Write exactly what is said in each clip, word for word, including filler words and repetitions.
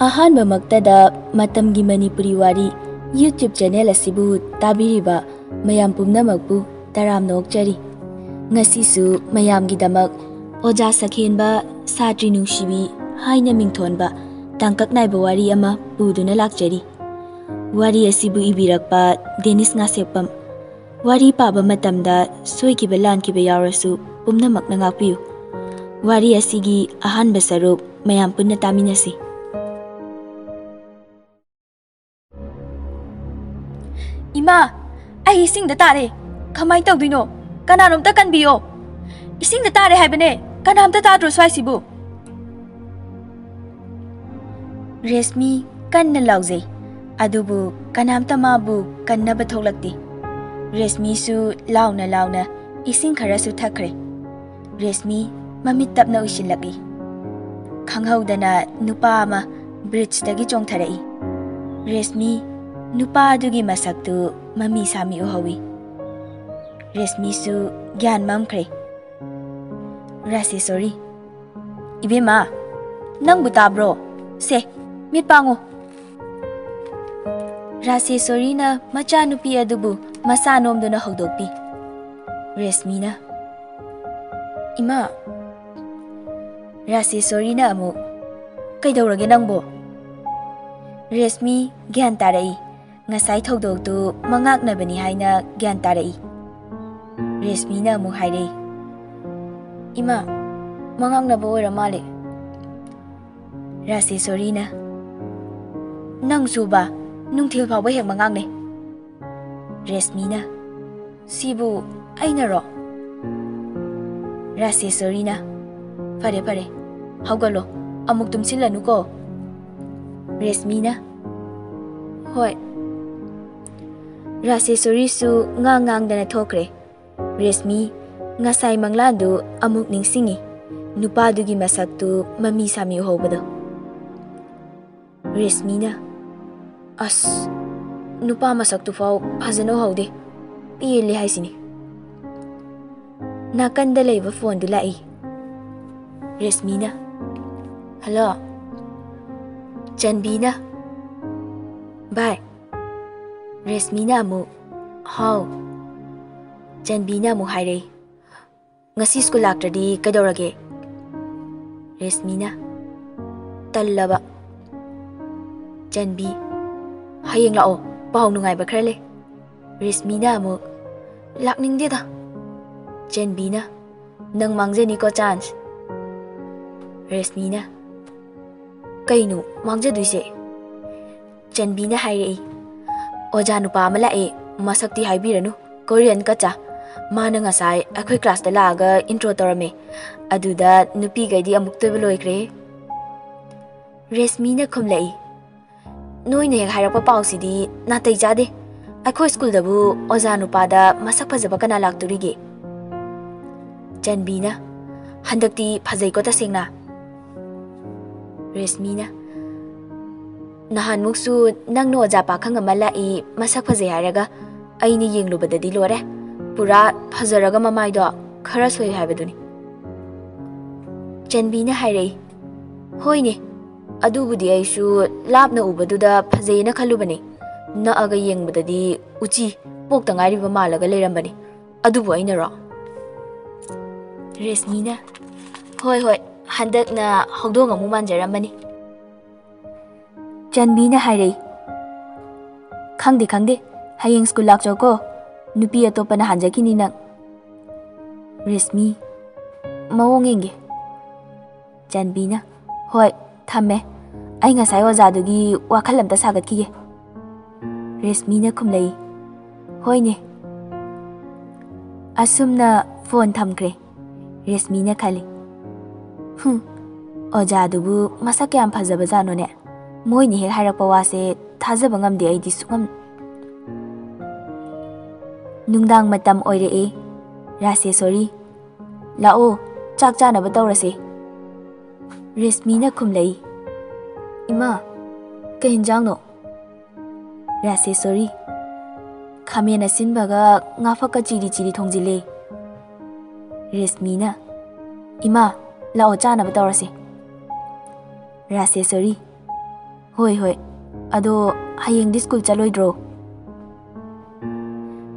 ꯑꯍꯥꯟꯕꯃꯛꯇꯗ ꯃꯇꯝꯒꯤ ꯃꯅꯤꯄꯨꯔꯤ ꯋꯥꯔꯤ YouTube channel ꯑꯁꯤꯕꯨ ꯇꯥꯕꯤꯔꯤꯕ ꯃꯌꯥꯝ ꯄꯨꯝꯅꯃꯛꯄꯨ ꯇꯔꯥꯝꯅ ꯑꯣꯛꯆꯔꯤ꯫ ꯉꯁꯤꯁꯨ ꯃꯌꯥꯝꯒꯤꯗꯃꯛ ꯑꯣꯖꯥ ꯁꯛꯍꯦꯟꯕ, ꯁꯥꯇ꯭ꯔꯤ ꯅꯨꯡꯁꯤꯕꯤ ꯍꯥꯏꯅ ꯃꯤꯡꯊꯣꯟꯕ ꯇꯥꯡꯀꯛ ꯅꯥꯏꯕ ꯋꯥꯔꯤ ꯑꯃ ꯄꯨꯗꯨꯅ ꯂꯥꯛꯆꯔꯤ꯫ ꯋꯥꯔꯤ ꯑꯁꯤꯕꯨ ꯏꯕꯤꯔꯛꯄ ꯗꯦꯅꯤꯁ ꯉꯥꯁꯦꯞꯄꯝ꯫ ꯋꯥꯔꯤ ꯄꯥꯕ ꯃꯇꯝꯗ ꯁꯣꯏꯈꯤꯕ ꯂꯥꯟꯈꯤꯕ ꯌꯥꯎꯔꯁꯨ ꯄꯨꯝꯅꯃꯛꯅ ꯉꯥꯛꯄꯤꯌꯨ꯫ ꯋꯥꯔꯤ ꯑꯁꯤꯒꯤ ꯑꯍꯥꯟꯕ ꯁꯔꯨꯛ ꯃꯌꯥꯝ ꯄꯨꯟꯅ ꯇꯥꯃꯤꯟꯅꯁꯤ꯫ ꯏꯃꯥ, ꯑꯩ ꯏꯁꯤꯡꯗ ꯇꯥꯔꯦ꯫ ꯀꯃꯥꯏꯅ ꯇꯧꯗꯣꯏꯅꯣ? ꯀꯅꯥꯅꯣꯝꯇ ꯀꯟꯕꯤꯌꯣ꯫ ꯏꯁꯤꯡꯗ ꯇꯥꯔꯦ ꯍꯥꯏꯕꯅꯦ꯫ ꯀꯅꯥꯝꯇ ꯇꯥꯗ꯭ꯔꯣ ꯁ꯭ꯋꯥꯏꯁꯤꯕꯨ? ꯔꯦꯁꯃꯤ ꯀꯟꯅ ꯂꯥꯎꯖꯩ, ꯑꯗꯨꯕꯨ ꯀꯅꯥꯝꯇ ꯃꯥꯕꯨ ꯀꯟꯅꯕ ꯊꯣꯛꯂꯛꯇꯦ꯫ ꯔꯦꯁꯃꯤꯁꯨ ꯂꯥꯎꯅ ꯂꯥꯎꯅ ꯏꯁꯤꯡ ꯈꯔꯁꯨ ꯊꯛꯈ꯭ꯔꯦ꯫ ꯔꯦꯁꯃꯤ ꯃꯃꯤꯠ ꯇꯞꯅ ꯎꯏꯁꯤꯜꯂꯛꯏ꯫ ꯈꯪꯍꯧꯗꯅ ꯅꯨꯄꯥ ꯑꯃ ꯕ꯭ꯔꯤꯖꯇꯒꯤ ꯆꯣꯡꯊꯔꯛꯏ꯫ ꯔꯦꯁꯃꯤ ꯅꯨꯄꯥ ꯑꯗꯨꯒꯤ ꯃꯁꯛꯇꯨ ꯃꯃꯤ ꯁꯥꯃꯤ ꯎꯍꯧꯏ꯫ ꯔꯦꯁꯃꯤꯁꯨ ꯒ꯭ꯌꯥꯟ ꯃꯝꯈ꯭ꯔꯦ꯫ ꯔꯥꯁꯦꯁꯣꯔꯤ, "ꯏꯕꯦꯝꯃ, ꯅꯪꯕꯨ ꯇꯥꯕ꯭ꯔꯣ? ꯁꯦ, ꯃꯤꯠ ꯄꯥꯡꯉꯨ꯫" ꯔꯥꯁꯦꯁꯣꯔꯤꯅ ꯃꯆꯥꯅꯨꯄꯤ ꯑꯗꯨꯕꯨ ꯃꯁꯥ ꯅꯣꯝꯗꯨꯅ ꯍꯧꯗꯣꯛꯄꯤ꯫ ꯔꯦꯁꯃꯤꯅ, "ꯏꯃꯥ꯫" ꯔꯥꯁꯦꯁꯣꯔꯤꯅ ꯑꯃꯨꯛ, "ꯀꯩꯗꯧꯔꯒꯦ ꯅꯪꯕꯣ?" ꯔꯦꯁꯃꯤ ꯒ꯭ꯌꯥꯟ ꯇꯥꯔꯛꯏ꯫ ꯉꯁꯥꯏ ꯊꯧꯗꯣꯛꯇꯨ ꯃꯉꯥꯛꯅꯕꯅꯤ ꯍꯥꯏꯅ ꯒ꯭ꯌꯥꯟ ꯇꯥꯔꯛꯏ꯫ ꯔꯦꯁꯃꯤꯅ ꯑꯃꯨꯛ ꯍꯥꯏꯔꯛꯏ, "ꯏꯃꯥ, ꯃꯉꯥꯛꯅꯕ ꯑꯣꯏꯔ ꯃꯥꯜꯂꯦ꯫" ꯔꯥꯁꯦꯁꯣꯔꯤꯅ, "ꯅꯪꯁꯨꯕ, ꯅꯨꯡꯊꯤꯜ ꯐꯥꯎꯕ ꯍꯦꯛ ꯃꯉꯥꯛꯅꯩ꯫" ꯔꯦꯁꯃꯤꯅ, "ꯁꯤꯕꯨ ꯑꯩꯅꯔꯣ?" ꯔꯥꯁꯦꯁꯣꯔꯤꯅ, "ꯐꯔꯦ, ꯐꯔꯦ, ꯍꯧꯒꯠꯂꯣ, ꯑꯃꯨꯛ ꯇꯨꯝꯁꯤꯜꯂꯅꯨꯀꯣ꯫" ꯔꯦꯁꯃꯤꯅ, "ꯍꯣꯏ꯫" ꯔꯥꯁꯦꯁꯣꯔꯤꯁꯨ ꯉꯥꯡ ꯉꯥꯡꯗꯅ ꯊꯣꯛꯈ꯭ꯔꯦ꯫ ꯔꯦꯁꯃꯤ ꯉꯁꯥꯏ ꯃꯪꯂꯥꯟꯗꯨ ꯑꯃꯨꯛ ꯅꯤꯡꯁꯤꯡꯉꯤ, ꯅꯨꯄꯥꯗꯨꯒꯤ ꯃꯁꯛꯇꯨ ꯃꯃꯤ ꯁꯥꯃꯤ ꯎꯍꯧꯕꯗꯣ꯫ ꯔꯦꯁꯃꯤꯅ, "ꯑꯁ, ꯅꯨꯄꯥ ꯃꯁꯛꯇꯨꯐꯥꯎ ꯐꯖꯅ ꯎꯍꯧꯗꯦ, ꯄꯦꯜꯂꯦ ꯍꯥꯏꯁꯤꯅꯤ꯫" ꯅꯥꯀꯟꯗ ꯂꯩꯕ ꯐꯣꯟꯗꯨ ꯂꯥꯛꯏ꯫ ꯔꯦꯁꯃꯤꯅ, "ꯍꯜꯂꯣ?" ꯆꯟꯕꯤꯅ, "ꯚꯥꯏ꯫" ꯔꯦꯁꯃꯤꯅ ꯑꯃꯨꯛ, "ꯍꯥꯎ꯫" ꯆꯟꯕꯤꯅ ꯑꯃꯨꯛ ꯍꯥꯏꯔꯛꯏ, "ꯉꯁꯤ ꯁ꯭ꯀꯨꯜ ꯂꯥꯛꯇ꯭ꯔꯗꯤ ꯀꯩꯗꯧꯔꯒꯦ?" ꯔꯦꯁꯃꯤꯅ, "ꯇꯜꯂꯕ꯫" ꯆꯟꯕꯤ, "ꯍꯌꯦꯡ ꯂꯥꯛꯑꯣ, ꯄꯥꯎ ꯅꯨꯡꯉꯥꯏꯕ ꯈꯔ ꯂꯩ꯫" ꯔꯦꯁꯃꯤꯅ ꯑꯃꯨꯛ, "ꯂꯥꯛꯅꯤꯡꯗꯦꯗ꯫" ꯆꯟꯕꯤꯅ, "ꯅꯪ ꯃꯥꯡꯖꯅꯤꯀꯣ ꯆꯥꯟꯁ꯫" ꯔꯦꯁꯃꯤꯅ, "ꯀꯩꯅꯣ ꯃꯥꯡꯖꯗꯣꯏꯁꯦ?" ꯆꯟꯕꯤꯅ ꯍꯥꯏꯔꯛꯏ, "ꯑꯣꯖꯥ ꯅꯨꯄꯥ ꯑꯃ ꯂꯥꯛꯑꯦ, ꯃꯁꯛꯇꯤ ꯍꯥꯏꯕꯤꯔꯅꯨ, ꯀꯣꯔꯤꯌꯟ ꯀꯆꯥ꯫ ꯃꯥꯅ ꯉꯁꯥꯏ ꯑꯩꯈꯣꯏ ꯀ꯭ꯂꯥꯁꯇ ꯂꯥꯛꯑꯒ ꯏꯟꯇ꯭ꯔꯣ ꯇꯧꯔꯝꯃꯦ꯫ ꯑꯗꯨꯗ ꯅꯨꯄꯤꯈꯩꯗꯤ ꯑꯃꯨꯛꯇꯣꯏꯕ ꯂꯣꯏꯈ꯭ꯔꯦ꯫" ꯔꯦꯁꯃꯤꯅ ꯈꯨꯝꯂꯛꯏ, "ꯅꯣꯏꯅ ꯍꯦꯛ ꯍꯥꯏꯔꯛꯄ ꯄꯥꯎꯁꯤꯗꯤ ꯅꯥꯇꯩ ꯆꯥꯗꯦ꯫ ꯑꯩꯈꯣꯏ ꯁ꯭ꯀꯨꯜꯗꯕꯨ ꯑꯣꯖꯥ ꯅꯨꯄꯥꯗ ꯃꯁꯛ ꯐꯖꯕ ꯀꯅꯥ ꯂꯥꯛꯇꯣꯔꯤꯒꯦ?" ꯆꯟꯕꯤꯅ, "ꯍꯟꯗꯛꯇꯤ ꯐꯖꯩꯀꯣ ꯇꯁꯦꯡꯅ꯫" ꯔꯦꯁꯃꯤꯅ, "ꯅꯍꯥꯟꯃꯨꯛꯁꯨ ꯅꯪꯅ ꯑꯣꯖꯥ ꯄꯥꯈꯪ ꯑꯃ ꯂꯥꯛꯏ, ꯃꯁꯛ ꯐꯖꯩ ꯍꯥꯏꯔꯒ ꯑꯩꯅ ꯌꯦꯡꯂꯨꯕꯗꯗꯤ ꯂꯣꯏꯔꯦ꯫ ꯄꯨꯔꯥ ꯐꯖꯔꯒ ꯃꯃꯥꯏꯗꯣ ꯈꯔ ꯁꯣꯏ ꯍꯥꯏꯕꯗꯨꯅꯤ꯫" ꯆꯟꯕꯤꯅ ꯍꯥꯏꯔꯛꯏ, "ꯍꯣꯏꯅꯦ, ꯑꯗꯨꯕꯨꯗꯤ ꯑꯩꯁꯨ ꯂꯥꯞꯅ ꯎꯕꯗꯨꯗ ꯐꯖꯩꯅ ꯈꯜꯂꯨꯕꯅꯦ꯫ ꯅꯛꯑꯒ ꯌꯦꯡꯕꯗꯗꯤ ꯎꯆꯤ ꯄꯣꯛꯇ ꯉꯥꯏꯔꯤꯕ ꯃꯥꯜꯂꯒ ꯂꯩꯔꯝꯕꯅꯤ꯫ ꯑꯗꯨꯕꯨ ꯑꯩꯅꯔꯣ?" ꯔꯦꯁꯃꯤꯅ, "ꯍꯣꯏ, ꯍꯣꯏ, ꯍꯟꯗꯛꯅ ꯍꯧꯗꯣꯡ ꯑꯃꯨꯛ ꯃꯥꯟꯖꯔꯝꯃꯅꯤ꯫" ꯆꯟꯕꯤꯅ ꯍꯥꯏꯔꯛꯏ, "ꯈꯪꯗꯦ, ꯈꯪꯗꯦ, ꯍꯌꯦꯡ ꯁ꯭ꯀꯨꯜ ꯂꯥꯛꯆꯧꯀꯣ, ꯅꯨꯄꯤ ꯑꯇꯣꯞꯄꯅ ꯍꯥꯟꯖꯈꯤꯅꯤ ꯅꯪ꯫" ꯔꯦꯁꯃꯤ, "ꯃꯑꯣꯡ ꯌꯦꯡꯒꯦ꯫" ꯆꯟꯕꯤꯅ, "ꯍꯣꯏ, ꯊꯝꯃꯦ꯫ ꯑꯩ ꯉꯁꯥꯏ ꯑꯣꯖꯥꯗꯨꯒꯤ ꯋꯥꯈꯜ ꯑꯝꯇ ꯁꯥꯒꯠꯈꯤꯒꯦ꯫" ꯔꯦꯁꯃꯤꯅ ꯈꯨꯝꯂꯛꯏ, "ꯍꯣꯏꯅꯦ꯫" ꯑꯁꯨꯝꯅ ꯐꯣꯟ ꯊꯝꯈ꯭ꯔꯦ꯫ ꯔꯦꯁꯃꯤꯅ ꯈꯜꯂꯤ, "ꯍꯨꯝ, ꯑꯣꯖꯥꯗꯨꯕꯨ ꯃꯁꯛ ꯀꯌꯥꯝ ꯐꯖꯕꯖꯥꯠꯅꯣꯅꯦ꯫ ꯃꯣꯏꯅ ꯍꯦꯛ ꯍꯥꯏꯔꯛꯄ ꯋꯥꯁꯦ ꯊꯥꯖꯕ ꯉꯝꯗꯦ ꯑꯩꯗꯤ ꯁꯨꯛꯉꯝ꯫" ꯅꯨꯡꯗꯥꯡ ꯃꯇꯝ ꯑꯣꯏꯔꯛꯑꯦ꯫ "ꯔꯥꯁꯦꯁꯣꯔꯤ, ꯂꯥꯛꯑꯣ, ꯆꯥꯛ ꯆꯥꯅꯕ ꯇꯧꯔꯁꯦ꯫" ꯔꯦꯁꯃꯤꯅ ꯈꯨꯝꯂꯛꯏ, "ꯏꯃꯥ, ꯀꯩ ꯍꯦꯟꯖꯥꯡꯅꯣ?" ꯔꯥꯁꯦꯁꯣꯔꯤ, "ꯈꯥꯃꯦꯟ ꯑꯁꯤꯟꯕꯒ ꯉꯥ ꯐꯛꯀ ꯆꯤꯔꯤ ꯆꯤꯔꯤ ꯊꯣꯡꯖꯤꯜꯂꯦ꯫" ꯔꯦꯁꯃꯤꯅ, "ꯏꯃꯥ, ꯂꯥꯛꯑꯣ, ꯆꯥꯅꯕ ꯇꯧꯔꯁꯦ꯫" ꯔꯥꯁꯦꯁꯣꯔꯤ, "ꯍꯣꯏ, ꯍꯣꯏ꯫ ꯑꯗꯣ ꯍꯌꯦꯡꯗꯤ ꯁ꯭ꯀꯨꯜ ꯆꯠꯂꯣꯏꯗ꯭ꯔꯣ?"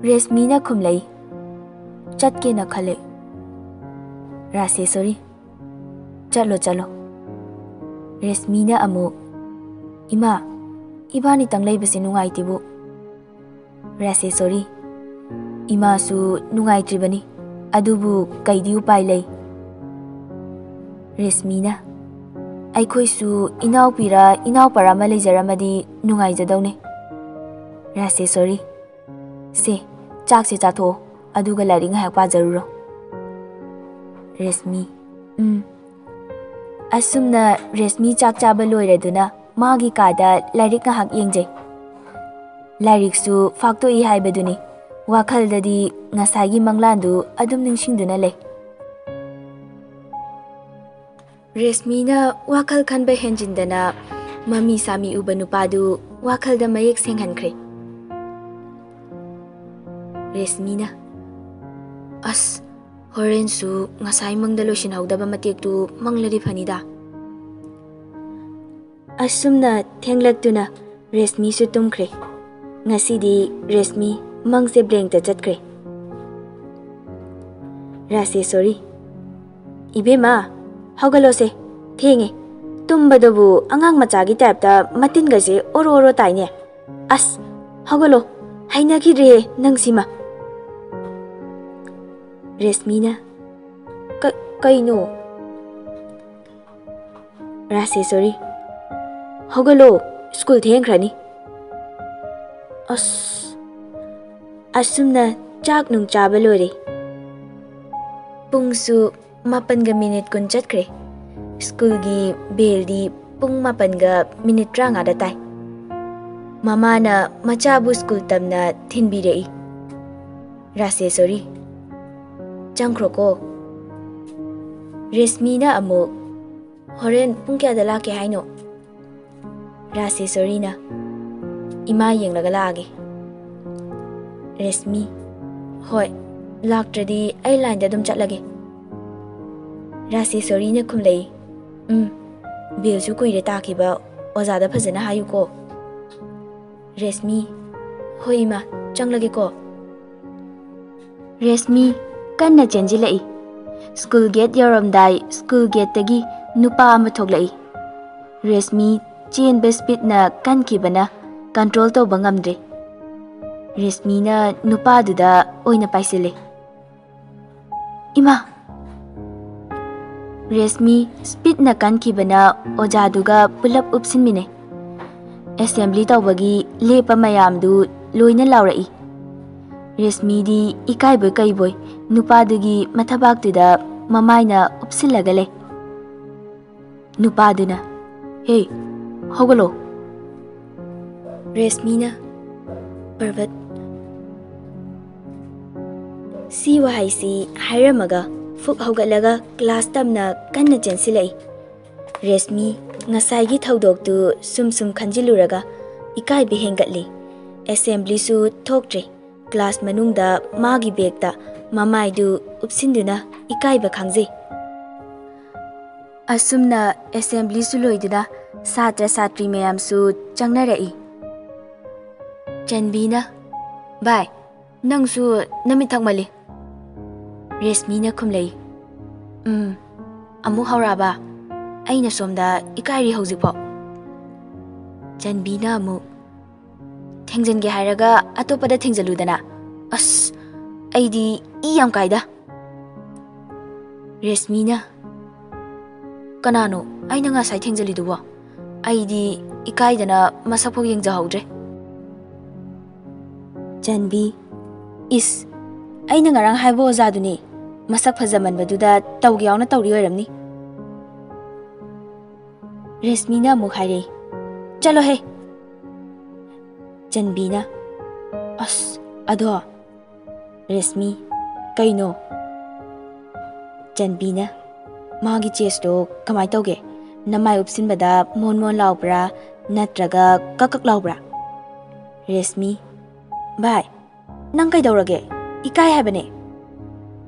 ꯔꯦꯁꯃꯤꯅ ꯈꯨꯝꯂꯛꯏ, "ꯆꯠꯀꯦꯅ ꯈꯜꯂꯦ꯫" ꯔꯥꯁꯦꯁꯣꯔꯤ, "ꯆꯠꯂꯣ, ꯆꯠꯂꯣ꯫" ꯔꯦꯁꯃꯤꯅ ꯑꯃꯨꯛ, "ꯏꯃꯥ, ꯏꯕꯥꯅꯤꯇꯪ ꯂꯩꯕꯁꯦ ꯅꯨꯡꯉꯥꯏꯇꯦꯕꯨ꯫" ꯔꯥꯁꯦꯁꯣꯔꯤ, "ꯏꯃꯥꯁꯨ ꯅꯨꯡꯉꯥꯏꯇ꯭ꯔꯤꯕꯅꯤ, ꯑꯗꯨꯕꯨ ꯀꯩꯗꯤ ꯎꯄꯥꯏ ꯂꯩ?" ꯔꯦꯁꯃꯤꯅ, "ꯑꯩꯈꯣꯏꯁꯨ ꯏꯅꯥꯎꯄꯤꯔ ꯏꯅꯥꯎꯄꯥꯔ ꯑꯃ ꯂꯩꯖꯔꯝꯃꯗꯤ ꯅꯨꯡꯉꯥꯏꯖꯗꯧꯅꯦ꯫" ꯔꯥꯁꯦꯁꯣꯔꯤ, "ꯁꯦ, ꯆꯥꯛꯁꯦ ꯆꯥꯊꯣꯛꯑꯣ, ꯑꯗꯨꯒ ꯂꯥꯏꯔꯤꯛ ꯉꯥꯏꯍꯥꯛ ꯄꯥꯖꯔꯨꯔꯣ꯫" ꯔꯦꯁꯃꯤ, "ꯎꯝ꯫" ꯑꯁꯨꯝꯅ ꯔꯦꯁꯃꯤ ꯆꯥꯛ ꯆꯥꯕ ꯂꯣꯏꯔꯗꯨꯅ ꯃꯥꯒꯤ ꯀꯥꯗ ꯂꯥꯏꯔꯤꯛ ꯉꯥꯏꯍꯥꯛ ꯌꯦꯡꯖꯩ꯫ ꯂꯥꯏꯔꯤꯛꯁꯨ ꯐꯥꯛꯇꯣꯛꯏ ꯍꯥꯏꯕꯗꯨꯅꯤ, ꯋꯥꯈꯜꯗꯗꯤ ꯉꯁꯥꯏꯒꯤ ꯃꯪꯂꯥꯟꯗꯨ ꯑꯗꯨꯝ ꯅꯤꯡꯁꯤꯡꯗꯨꯅ ꯂꯩ꯫ ꯔꯦꯁꯃꯤꯅ ꯋꯥꯈꯜ ꯈꯟꯕ ꯍꯦꯟꯖꯤꯟꯗꯅ ꯃꯃꯤ ꯁꯥꯃꯤ ꯎꯕ ꯅꯨꯄꯥꯗꯨ ꯋꯥꯈꯜꯗ ꯃꯌꯦꯛ ꯁꯦꯡꯍꯟꯈ꯭ꯔꯦ꯫ ꯔꯦꯁꯃꯤꯅ, "ꯑꯁ, ꯍꯣꯔꯦꯟꯁꯨ ꯉꯁꯥꯏ ꯃꯪꯗ ꯂꯣꯏꯁꯤꯟꯍꯧꯗꯕ ꯃꯇꯦꯛꯇꯨ ꯃꯪꯂꯗꯤ ꯐꯅꯤꯗ꯫" ꯑꯁꯨꯝꯅ ꯊꯦꯡꯂꯛꯇꯨꯅ ꯔꯦꯁꯃꯤꯁꯨ ꯇꯨꯝꯈ꯭ꯔꯦ꯫ ꯉꯁꯤꯗꯤ ꯔꯦꯁꯃꯤ ꯃꯪꯁꯦ ꯕ꯭ꯂꯦꯡꯇ ꯆꯠꯈ꯭ꯔꯦ꯫ ꯔꯥꯁꯦꯁꯣꯔꯤ, "ꯏꯕꯦꯝꯃ, ꯍꯧꯒꯠꯂꯣꯁꯦ, ꯊꯦꯡꯉꯦ꯫ ꯇꯨꯝꯕꯗꯨꯕꯨ ꯑꯉꯥꯡ ꯃꯆꯥꯒꯤ ꯇꯥꯏꯞꯇ ꯃꯇꯤꯟꯒꯁꯦ ꯑꯣꯔꯣ ꯑꯣꯔꯣ ꯇꯥꯏꯅꯦ꯫ ꯑꯁ, ꯍꯧꯒꯠꯂꯣ, ꯍꯩꯅꯈꯤꯗ꯭ꯔꯦꯍꯦ ꯅꯪꯁꯤꯃ꯫" ꯔꯦꯁꯃꯤꯅ, "ꯀ-, ꯀꯩꯅꯣ?" ꯔꯥꯁꯦꯁꯣꯔꯤ, "ꯍꯧꯒꯠꯂꯣ, ꯁ꯭ꯀꯨꯜ ꯊꯦꯡꯈ꯭ꯔꯅꯤ꯫" ꯑꯁ, ꯑꯁꯨꯝꯅ ꯆꯥꯛ ꯅꯨꯡ ꯆꯥꯕ ꯂꯣꯏꯔꯦ꯫ ꯄꯨꯡꯁꯨ ꯃꯥꯄꯟꯒ ꯃꯤꯅꯤꯠ ꯀꯨꯟ ꯆꯠꯈ꯭ꯔꯦ꯫ ꯁ꯭ꯀꯨꯜꯒꯤ ꯕꯦꯜꯗꯤ ꯄꯨꯡ ꯃꯥꯄꯟꯒ ꯃꯤꯅꯤꯠ ꯇꯔꯥꯃꯉꯥꯗ ꯇꯥꯏ꯫ ꯃꯃꯥꯅ ꯃꯆꯥꯕꯨ ꯁ꯭ꯀꯨꯜ ꯇꯝꯅ ꯊꯤꯟꯕꯤꯔꯛꯏ꯫ ꯔꯥꯁꯦꯁꯣꯔꯤ, "ꯆꯪꯈ꯭ꯔꯣꯀꯣ꯫" ꯔꯦꯁꯃꯤꯅ ꯑꯃꯨꯛ, "ꯍꯣꯔꯦꯟ ꯄꯨꯡ ꯀꯌꯥꯗ ꯂꯥꯛꯀꯦ ꯍꯥꯏꯅꯣ?" ꯔꯥꯁꯦꯁꯣꯔꯤꯅ, "ꯏꯃꯥ ꯌꯦꯡꯂꯒ ꯂꯥꯛꯑꯒꯦ꯫" ꯔꯦꯁꯃꯤ, "ꯍꯣꯏ, ꯂꯥꯛꯇ꯭ꯔꯗꯤ ꯑꯩ ꯂꯥꯏꯟꯗ ꯑꯗꯨꯝ ꯆꯠꯂꯒꯦ꯫" ꯔꯥꯁꯦꯁꯣꯔꯤꯅ ꯈꯨꯝꯂꯛꯏ, "ꯎꯝ, ꯕꯦꯜꯁꯨ ꯀꯨꯏꯔꯦ ꯇꯥꯈꯤꯕ, ꯑꯣꯖꯥꯗ ꯐꯖꯅ ꯍꯥꯏꯌꯨꯀꯣ꯫ ꯔꯦꯁꯃꯤ, "ꯍꯣꯏ ꯏꯃꯥ, ꯆꯪꯂꯒꯦꯀꯣ"꯫ ꯔꯦꯁꯃꯤ ꯀꯟꯅ ꯆꯦꯟꯁꯤꯜꯂꯛꯏ꯫ ꯁ꯭ꯀꯨꯜ ꯒꯦꯠ ꯌꯧꯔꯝꯗꯥꯏ ꯁ꯭ꯀꯨꯜ ꯒꯦꯠꯇꯒꯤ ꯅꯨꯄꯥ ꯑꯃ ꯊꯣꯛꯂꯛꯏ꯫ ꯔꯦꯁꯃꯤ ꯆꯦꯟꯕ ꯁ꯭ꯄꯤꯠꯅ ꯀꯟꯈꯤꯕꯅ ꯀꯟꯇ꯭ꯔꯣꯜ ꯇꯧꯕ ꯉꯝꯗ꯭ꯔꯦ꯫ ꯔꯦꯁꯃꯤꯅ ꯅꯨꯄꯥꯗꯨꯗ ꯑꯣꯏꯅ ꯄꯥꯏꯁꯤꯜꯂꯦ꯫ "ꯏꯃꯥ!" ꯔꯦꯁꯃꯤ ꯁ꯭ꯄꯤꯠꯅ ꯀꯟꯈꯤꯕꯅ ꯑꯣꯖꯥꯗꯨꯒ ꯄꯨꯂꯞ ꯎꯞꯁꯤꯟꯃꯤꯟꯅꯩ꯫ ꯑꯦꯁꯦꯝꯕ꯭ꯂꯤ ꯇꯧꯕꯒꯤ ꯂꯦꯞꯄ ꯃꯌꯥꯝꯗꯨ ꯂꯣꯏꯅ ꯂꯥꯎꯔꯛꯏ꯫ ꯔꯦꯁꯃꯤꯗꯤ ꯏꯀꯥꯏꯕꯣꯏ ꯀꯩꯕꯣꯏ ꯅꯨꯄꯥꯗꯨꯒꯤ ꯃꯊꯕꯥꯛꯇꯨꯗ ꯃꯃꯥꯏꯅ ꯎꯞꯁꯤꯜꯂꯒ ꯂꯩ꯫ ꯅꯨꯄꯥꯗꯨꯅ, "ꯍꯦ, ꯍꯧꯒꯠꯂꯣ!" ꯔꯦꯁꯃꯤꯅ, "ꯄꯔꯕꯠ"꯫ ꯁꯤ ꯋꯥꯍꯩꯁꯤ ꯍꯥꯏꯔꯝꯃꯒ ꯐꯨꯛ ꯍꯧꯒꯠꯂꯒ ꯀ꯭ꯂꯥꯁ ꯇꯝꯅ ꯀꯟꯅ ꯆꯦꯟꯁꯤꯜꯂꯛꯏ꯫ ꯔꯦꯁꯃꯤ ꯉꯁꯥꯏꯒꯤ ꯊꯧꯗꯣꯛꯇꯨ ꯁꯨꯝ ꯁꯨꯝ ꯈꯟꯖꯤꯜꯂꯨꯔꯒ ꯏꯀꯥꯏꯕ ꯍꯦꯟꯒꯠꯂꯤ꯫ ꯑꯦꯁꯦꯝꯕ꯭ꯂꯤꯁꯨ ꯊꯣꯛꯇ꯭ꯔꯦ꯫ ꯀ꯭ꯂꯥꯁ ꯃꯅꯨꯡꯗ ꯃꯥꯒꯤ ꯕꯦꯒꯇ ꯃꯃꯥꯏꯗꯨ ꯎꯞꯁꯤꯟꯗꯨꯅ ꯏꯀꯥꯏꯕ ꯈꯥꯡꯖꯩ꯫ ꯑꯁꯨꯝꯅ ꯑꯦꯁꯦꯝꯕ꯭ꯂꯤꯁꯨ ꯂꯣꯏꯗꯨꯅ ꯁꯥꯇ꯭ꯔ ꯁꯥꯇ꯭ꯔꯤ ꯃꯌꯥꯝꯁꯨ ꯆꯪꯅꯔꯛꯏ꯫ ꯆꯟꯕꯤꯅ, "ꯚꯥꯏ, ꯅꯪꯁꯨ ꯅꯃꯤꯠ ꯊꯛꯃꯜꯂꯤ"꯫ ꯔꯦꯁꯃꯤꯅ ꯈꯨꯝꯂꯛꯏ, "ꯎꯝ, ꯑꯃꯨꯛ ꯍꯧꯔꯛꯑꯕ? ꯑꯩꯅ ꯁꯣꯝꯗ ꯏꯀꯥꯏꯔꯤ ꯍꯧꯖꯤꯛꯐꯥꯎ"꯫ ꯆꯟꯕꯤꯅ ꯑꯃꯨꯛ, "ꯊꯦꯡꯖꯤꯟꯒꯦ ꯍꯥꯏꯔꯒ ꯑꯇꯣꯞꯄꯗ ꯊꯦꯡꯖꯤꯜꯂꯨꯗꯅ꯫ ꯑꯁ, ꯑꯩꯗꯤ ꯏ ꯌꯥꯝ ꯀꯥꯏꯗ"꯫ ꯔꯦꯁꯃꯤꯅ, "ꯀꯅꯥꯅꯣ ꯑꯩꯅ ꯉꯁꯥꯏ ꯊꯦꯡꯖꯤꯜꯂꯤꯗꯨꯕꯣ? ꯑꯩꯗꯤ ꯏꯀꯥꯏꯗꯅ ꯃꯁꯛꯐꯥꯎ ꯌꯦꯡꯖꯍꯧꯗ꯭ꯔꯦ"꯫ ꯆꯟꯕꯤ, "ꯏꯁ, ꯑꯩꯅ ꯉꯔꯥꯡ ꯍꯥꯏꯕ ꯑꯣꯖꯥꯗꯨꯅꯦ꯫ ꯃꯁꯛ ꯐꯖꯃꯟꯕꯗꯨꯗ ꯇꯧꯒꯦ ꯌꯥꯎꯅ ꯇꯧꯔꯤ ꯑꯣꯏꯔꯝꯅꯤ"꯫ ꯔꯦꯁꯃꯤꯅ ꯑꯃꯨꯛ ꯍꯥꯏꯔꯛꯏ, "ꯆꯠꯂꯣꯍꯦ!" ꯆꯟꯕꯤꯅ, "ꯑꯁ, ꯑꯗꯣ"꯫ ꯔꯦꯁꯃꯤ, "ꯀꯩꯅꯣ?" ꯆꯟꯕꯤꯅ, "ꯃꯥꯒꯤ ꯆꯦꯁꯇꯣ ꯀꯃꯥꯏ ꯇꯧꯒꯦ? ꯅꯃꯥꯏ ꯎꯞꯁꯤꯟꯕꯗ ꯃꯣꯟ ꯃꯣꯟ ꯂꯥꯎꯕ꯭ꯔꯥ, ꯅꯠꯇ꯭ꯔꯒ ꯀꯛ ꯀꯛ ꯂꯥꯎꯕ꯭ꯔꯥ?" ꯔꯦꯁꯃꯤ, "ꯚꯥꯏ, ꯅꯪ ꯀꯩꯗꯧꯔꯒꯦ? ꯏꯀꯥꯏ ꯍꯥꯏꯕꯅꯦ"꯫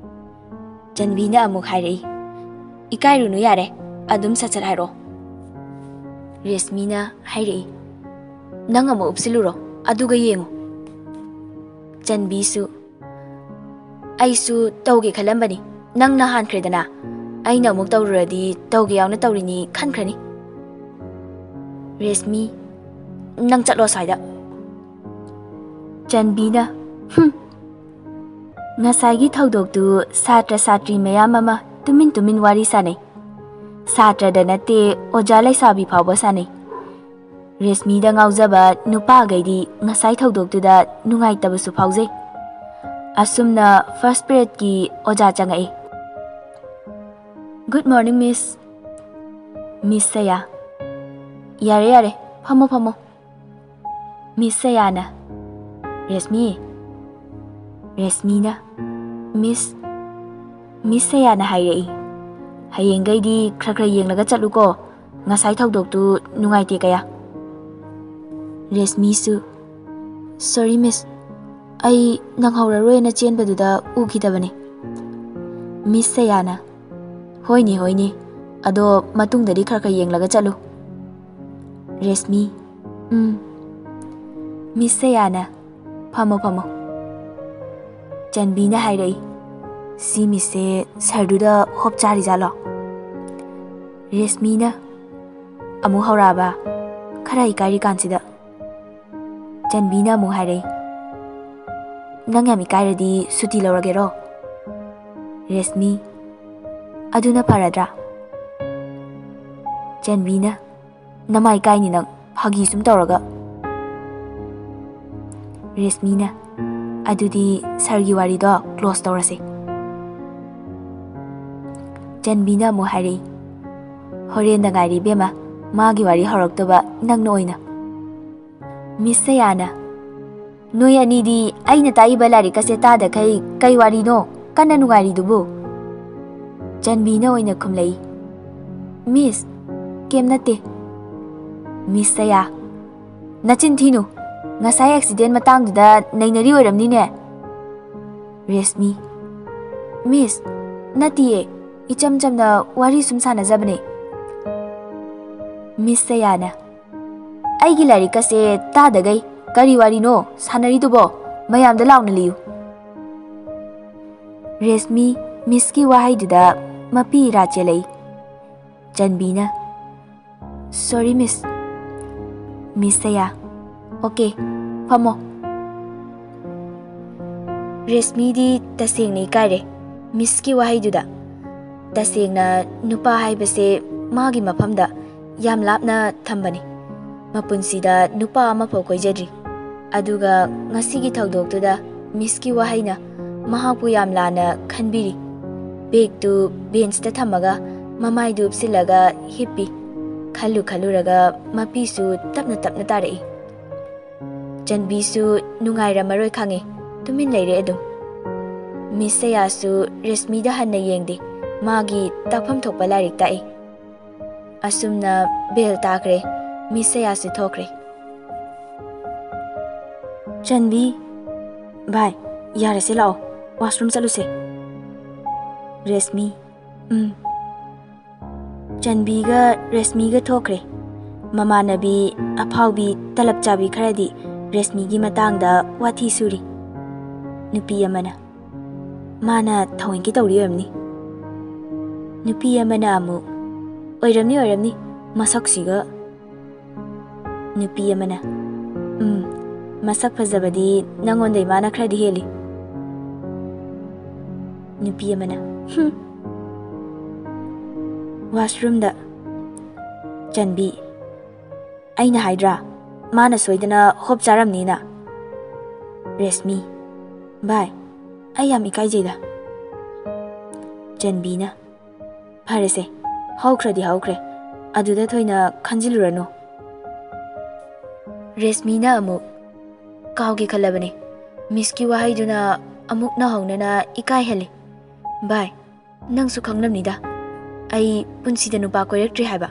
ꯆꯟꯕꯤꯅ ꯑꯃꯨꯛ ꯍꯥꯏꯔꯛꯏ, "ꯏꯀꯥꯏꯔꯨꯅꯨ ꯌꯥꯔꯦ, ꯑꯗꯨꯝ ꯁꯠ ꯁꯠ ꯍꯥꯏꯔꯛꯑꯣ"꯫ ꯔꯦꯁꯃꯤꯅ ꯍꯥꯏꯔꯛꯏ, "ꯅꯪ ꯑꯃꯨꯛ ꯎꯞꯁꯤꯜꯂꯨꯔꯣ, ꯑꯗꯨꯒ ꯌꯦꯡꯉꯨ꯫" ꯆꯟꯕꯤꯁꯨ, "ꯑꯩꯁꯨ ꯇꯧꯒꯦ ꯈꯜꯂꯝꯕꯅꯤ, ꯅꯪꯅ ꯍꯥꯟꯈ꯭ꯔꯦꯗꯅ꯫ ꯑꯩꯅ ꯑꯃꯨꯛ ꯇꯧꯔꯨꯔꯗꯤ ꯇꯧꯒꯦ ꯌꯥꯎꯅ ꯇꯧꯔꯤꯅꯤ ꯈꯟꯈ꯭ꯔꯅꯤ꯫" ꯔꯦꯁꯃꯤ, "ꯅꯪ ꯆꯠꯂꯣ ꯑꯁ꯭ꯋꯥꯏꯗ꯫" ꯆꯟꯕꯤꯅ, "ꯍꯨꯝ꯫" ꯉꯁꯥꯏꯒꯤ ꯊꯧꯗꯣꯛꯇꯨ ꯁꯥꯇ꯭ꯔ ꯁꯥꯇ꯭ꯔꯤ ꯃꯌꯥꯝ ꯑꯃ ꯇꯨꯃꯤꯟ ꯇꯨꯃꯤꯟ ꯋꯥꯔꯤ ꯁꯥꯅꯩ꯫ ꯁꯥꯇ꯭ꯔꯗ ꯅꯠꯇꯦ, ꯑꯣꯖꯥ ꯂꯩꯁꯥꯕꯤ ꯐꯥꯎꯕ ꯁꯥꯅꯩ꯫ ꯔꯦꯁꯃꯤꯗ ꯉꯥꯎꯖꯕ ꯅꯨꯄꯥꯈꯩꯗꯤ ꯉꯁꯥꯏ ꯊꯧꯗꯣꯛꯇꯨꯗ ꯅꯨꯡꯉꯥꯏꯇꯕꯁꯨ ꯐꯥꯎꯖꯩ꯫ ꯑꯁꯨꯝꯅ first periodꯀꯤ ꯑꯣꯖꯥ ꯆꯪꯉꯛꯏ꯫ "Good morning, Miss꯫" ꯃꯤꯁ ꯁꯌꯥ, "ꯌꯥꯔꯦ, ꯌꯥꯔꯦ, ꯐꯝꯃꯣ, ꯐꯝꯃꯣ꯫" ꯃꯤꯁ ꯁꯌꯥꯅ, "ꯔꯦꯁꯃꯤ꯫" ꯔꯦꯁꯃꯤꯅ, "ꯃꯤꯁ꯫" ꯃꯤꯁ ꯁꯌꯥꯅ ꯍꯥꯏꯔꯛꯏ, "ꯍꯌꯦꯡꯈꯩꯗꯤ ꯈꯔ ꯈꯔ ꯌꯦꯡꯂꯒ ꯆꯠꯂꯨꯀꯣ, ꯉꯁꯥꯏ ꯊꯧꯗꯣꯛꯇꯨ ꯅꯨꯡꯉꯥꯏꯇꯦ ꯀꯌꯥ꯫" ꯔꯦꯁꯃꯤꯁꯨ, "Sorry, ꯃꯤꯁ, ꯑꯩ ꯅꯪꯍꯧꯔꯔꯣꯏꯅ ꯆꯦꯟꯕꯗꯨꯗ ꯎꯈꯤꯗꯕꯅꯤ꯫" ꯃꯤꯁ ꯁꯌꯥꯅ, "ꯍꯣꯏꯅꯦ, ꯍꯣꯏꯅꯦ, ꯑꯗꯣ ꯃꯇꯨꯡꯗꯗꯤ ꯈꯔ ꯈꯔ ꯌꯦꯡꯂꯒ ꯆꯠꯂꯨ꯫" ꯔꯦꯁꯃꯤ, "ꯎꯝ꯫" ꯃꯤꯁ ꯁꯌꯥꯅ, "ꯐꯝꯃꯣ, ꯐꯝꯃꯣ꯫" ꯆꯟꯕꯤꯅ ꯍꯥꯏꯔꯛꯏ, "ꯁꯤ ꯃꯤꯁꯁꯦ ꯁꯥꯔꯗꯨꯗ ꯍꯣꯞ ꯆꯥꯔꯤꯖꯥꯠꯂꯣ?" ꯔꯦꯁꯃꯤꯅ, "ꯑꯃꯨꯛ ꯍꯧꯔꯛꯑꯕ? ꯈꯔ ꯏꯀꯥꯏꯔꯤ ꯀꯥꯟꯁꯤꯗ꯫" ꯆꯟꯕꯤꯅ ꯑꯃꯨꯛ ꯍꯥꯏꯔꯛꯏ, "ꯅꯪ ꯌꯥꯝ ꯏꯀꯥꯏꯔꯗꯤ ꯁꯨꯇꯤ ꯂꯧꯔꯒꯦꯔꯣ?" ꯔꯦꯁꯃꯤ, "ꯑꯗꯨꯅ ꯐꯔꯗ꯭ꯔꯥ?" ꯆꯟꯕꯤꯅ, "ꯅꯃꯥꯏ ꯀꯥꯏꯅꯤ ꯅꯪ, ꯐꯥꯒꯤ ꯁꯨꯝ ꯇꯧꯔꯒ꯫" ꯔꯦꯁꯃꯤꯅ, "ꯑꯗꯨꯗꯤ ꯁꯥꯔꯒꯤ ꯋꯥꯔꯤꯗꯣ close ꯇꯧꯔꯁꯦ꯫" ꯆꯟꯕꯤꯅ ꯑꯃꯨꯛ ꯍꯥꯏꯔꯛꯏ, "ꯍꯣꯔꯦꯟꯗ ꯉꯥꯏꯔꯤ ꯏꯕꯦꯝꯃ, ꯃꯥꯒꯤ ꯋꯥꯔꯤ ꯍꯧꯔꯛꯇꯧꯕ ꯅꯪꯅ ꯑꯣꯏꯅ꯫" ꯃꯤꯁ ꯁꯌꯥꯅ, "ꯅꯣꯏ ꯑꯅꯤꯗꯤ ꯑꯩꯅ ꯇꯥꯛꯏꯕ ꯂꯥꯏꯔꯤꯛ ꯑꯁꯦ ꯇꯥꯗꯈꯩ ꯀꯩ ꯋꯥꯔꯤꯅꯣ ꯀꯟꯅ ꯅꯨꯡꯉꯥꯏꯔꯤꯗꯨꯕꯨ?" ꯆꯟꯕꯤꯅ ꯑꯣꯏꯅ ꯈꯨꯝꯂꯛꯏ, "ꯃꯤꯁ, ꯀꯩꯝ ꯅꯠꯇꯦ꯫" ꯃꯤꯁ ꯁꯌꯥ, "ꯅꯆꯤꯟ ꯊꯤꯅꯨ꯫ ꯉꯁꯥꯏ accident ꯃꯇꯥꯡꯗꯨꯗ ꯅꯩꯅꯔꯤ ꯑꯣꯏꯔꯝꯅꯤꯅꯦ꯫" ꯔꯦꯁꯃꯤ, "ꯃꯤꯁ, ꯅꯠꯇꯤꯌꯦ, ꯏꯆꯝ ꯆꯝꯅ ꯋꯥꯔꯤ ꯁꯨꯝ ꯁꯥꯟꯅꯖꯕꯅꯦ꯫" ꯃꯤꯁ ꯁꯌꯥꯅ, "ꯑꯩꯒꯤ ꯂꯥꯏꯔꯤꯛꯀꯁꯦ ꯇꯥꯗꯒꯩ ꯀꯔꯤ ꯋꯥꯔꯤꯅꯣ ꯁꯥꯟꯅꯔꯤꯗꯨꯕꯣ? ꯃꯌꯥꯝꯗ ꯂꯥꯎꯅ ꯂꯤꯌꯨ꯫" ꯔꯦꯁꯃꯤ ꯃꯤꯁꯀꯤ ꯋꯥꯍꯩꯗꯨꯗ ꯃꯄꯤ ꯏꯔꯥ ꯆꯦꯜꯂꯛꯏ꯫ ꯆꯟꯕꯤꯅ, "ꯁꯣꯔꯤ ꯃꯤꯁ꯫" ꯃꯤꯁ ꯁꯌꯥ, "ꯑꯣꯀꯦ, ꯐꯝꯃꯣ꯫" ꯔꯦꯁꯃꯤꯗꯤ ꯇꯁꯦꯡꯅ ꯏꯀꯥꯏꯔꯦ ꯃꯤꯁꯀꯤ ꯋꯥꯍꯩꯗꯨꯗ꯫ ꯇꯁꯦꯡꯅ ꯅꯨꯄꯥ ꯍꯥꯏꯕꯁꯦ ꯃꯥꯒꯤ ꯃꯐꯝꯗ ꯌꯥꯝ ꯂꯥꯞꯅ ꯊꯝꯕꯅꯤ꯫ ꯃꯄꯨꯟꯁꯤꯗ ꯅꯨꯄꯥ ꯑꯃꯐꯥꯎ ꯀꯣꯏꯖꯗ꯭ꯔꯤ꯫ ꯑꯗꯨꯒ ꯉꯁꯤꯒꯤ ꯊꯧꯗꯣꯛꯇꯨꯗ ꯃꯤꯁꯀꯤ ꯋꯥꯍꯩꯅ ꯃꯍꯥꯛꯄꯨ ꯌꯥꯝ ꯂꯥꯟꯅ ꯈꯟꯕꯤꯔꯤ꯫ ꯕꯦꯒꯇꯨ ꯕꯦꯟꯁꯇ ꯊꯝꯃꯒ ꯃꯃꯥꯏꯗꯨ ꯎꯞꯁꯤꯜꯂꯒ ꯍꯤꯞꯄꯤ꯫ ꯈꯜꯂꯨ ꯈꯜꯂꯨꯔꯒ ꯃꯄꯤꯁꯨ ꯇꯞꯅ ꯇꯞꯅ ꯇꯥꯔꯛꯏ꯫ ꯆꯟꯕꯤꯁꯨ ꯅꯨꯡꯉꯥꯏꯔꯝꯃꯔꯣꯏ ꯈꯪꯉꯤ, ꯇꯨꯃꯤꯟ ꯂꯩꯔꯦ ꯑꯗꯨꯝ꯫ ꯃꯤꯁ ꯁꯌꯥꯁꯨ ꯔꯦꯁꯃꯤꯗ ꯍꯟꯅ ꯌꯦꯡꯗꯦ, ꯃꯥꯒꯤ ꯇꯥꯛꯐꯝ ꯊꯣꯛꯄ ꯂꯥꯏꯔꯤꯛ ꯇꯥꯛꯏ꯫ ꯑꯁꯨꯝꯅ ꯕꯦꯜ ꯇꯥꯈ꯭ꯔꯦ, ꯃꯤꯁ ꯁꯌꯥꯁꯨ ꯊꯣꯛꯈ꯭ꯔꯦ꯫ ꯆꯟꯕꯤ, "ꯚꯥꯏ, ꯌꯥꯔꯦꯁꯦ, ꯂꯥꯛꯑꯣ, ꯋꯥꯁꯔꯨꯝ ꯆꯠꯂꯨꯁꯦ꯫" ꯔꯦꯁꯃꯤ, "ꯎꯝ꯫" ꯆꯟꯕꯤꯒ ꯔꯦꯁꯃꯤꯒ ꯊꯣꯛꯈ꯭ꯔꯦ꯫ ꯃꯃꯥꯟꯅꯕꯤ ꯑꯐꯥꯎꯕꯤ ꯇꯂꯞ ꯆꯥꯕꯤ ꯈꯔꯗꯤ ꯔꯦꯁꯃꯤꯒꯤ ꯃꯇꯥꯡꯗ ꯋꯥꯊꯤ ꯁꯨꯔꯤ꯫ ꯅꯨꯄꯤ ꯑꯃꯅ, "ꯃꯥꯅ ꯊꯑꯣꯏꯀꯤ ꯇꯧꯔꯤ ꯑꯣꯏꯔꯝꯅꯤ꯫" ꯅꯨꯄꯤ ꯑꯃꯅ ꯑꯃꯨꯛ, "ꯑꯣꯏꯔꯝꯅꯤ, ꯑꯣꯏꯔꯝꯅꯤ, ꯃꯁꯛꯁꯤꯒ꯫" ꯅꯨꯄꯤ ꯑꯃꯅ, "ꯎꯝ, ꯃꯁꯛ ꯐꯖꯕꯗꯤ ꯅꯪꯉꯣꯟꯗꯩ ꯃꯥꯅ ꯈꯔꯗꯤ ꯍꯦꯜꯂꯤ꯫" ꯅꯨꯄꯤ ꯑꯃꯅ, "ꯍꯨꯝ꯫" ꯋꯥꯁꯔꯨꯝꯗ꯫ ꯆꯟꯕꯤ, "ꯑꯩꯅ ꯍꯥꯏꯗ꯭ꯔꯥ, ꯃꯥꯅ ꯁꯣꯏꯗꯅ ꯍꯣꯞ ꯆꯥꯔꯝꯅꯤꯅ?" ꯔꯦꯁꯃꯤ, "ꯚꯥꯏ, ꯑꯩ ꯌꯥꯝ ꯏꯀꯥꯏꯖꯩꯗ꯫" ꯆꯟꯕꯤꯅ, "ꯐꯔꯦꯁꯦ, ꯍꯧꯈ꯭ꯔꯗꯤ ꯍꯧꯈ꯭ꯔꯦ, ꯑꯗꯨꯗ ꯊꯣꯏꯅ ꯈꯟꯖꯤꯜꯂꯨꯔꯅꯨ꯫" ꯔꯦꯁꯃꯤꯅ ꯑꯃꯨꯛ, "ꯀꯥꯎꯒꯦ ꯈꯜꯂꯕꯅꯦ, ꯃꯤꯁꯀꯤ ꯋꯥꯍꯩꯗꯨꯅ ꯑꯃꯨꯛ ꯅꯧꯍꯧꯅꯅ ꯏꯀꯥꯏꯍꯜꯂꯤ꯫ ꯚꯥꯏ, ꯅꯪꯁꯨ ꯈꯪꯂꯝꯅꯤꯗ, ꯑꯩ ꯄꯨꯟꯁꯤꯗ ꯅꯨꯄꯥ ꯀꯣꯏꯔꯛꯇ꯭ꯔꯤ ꯍꯥꯏꯕ꯫"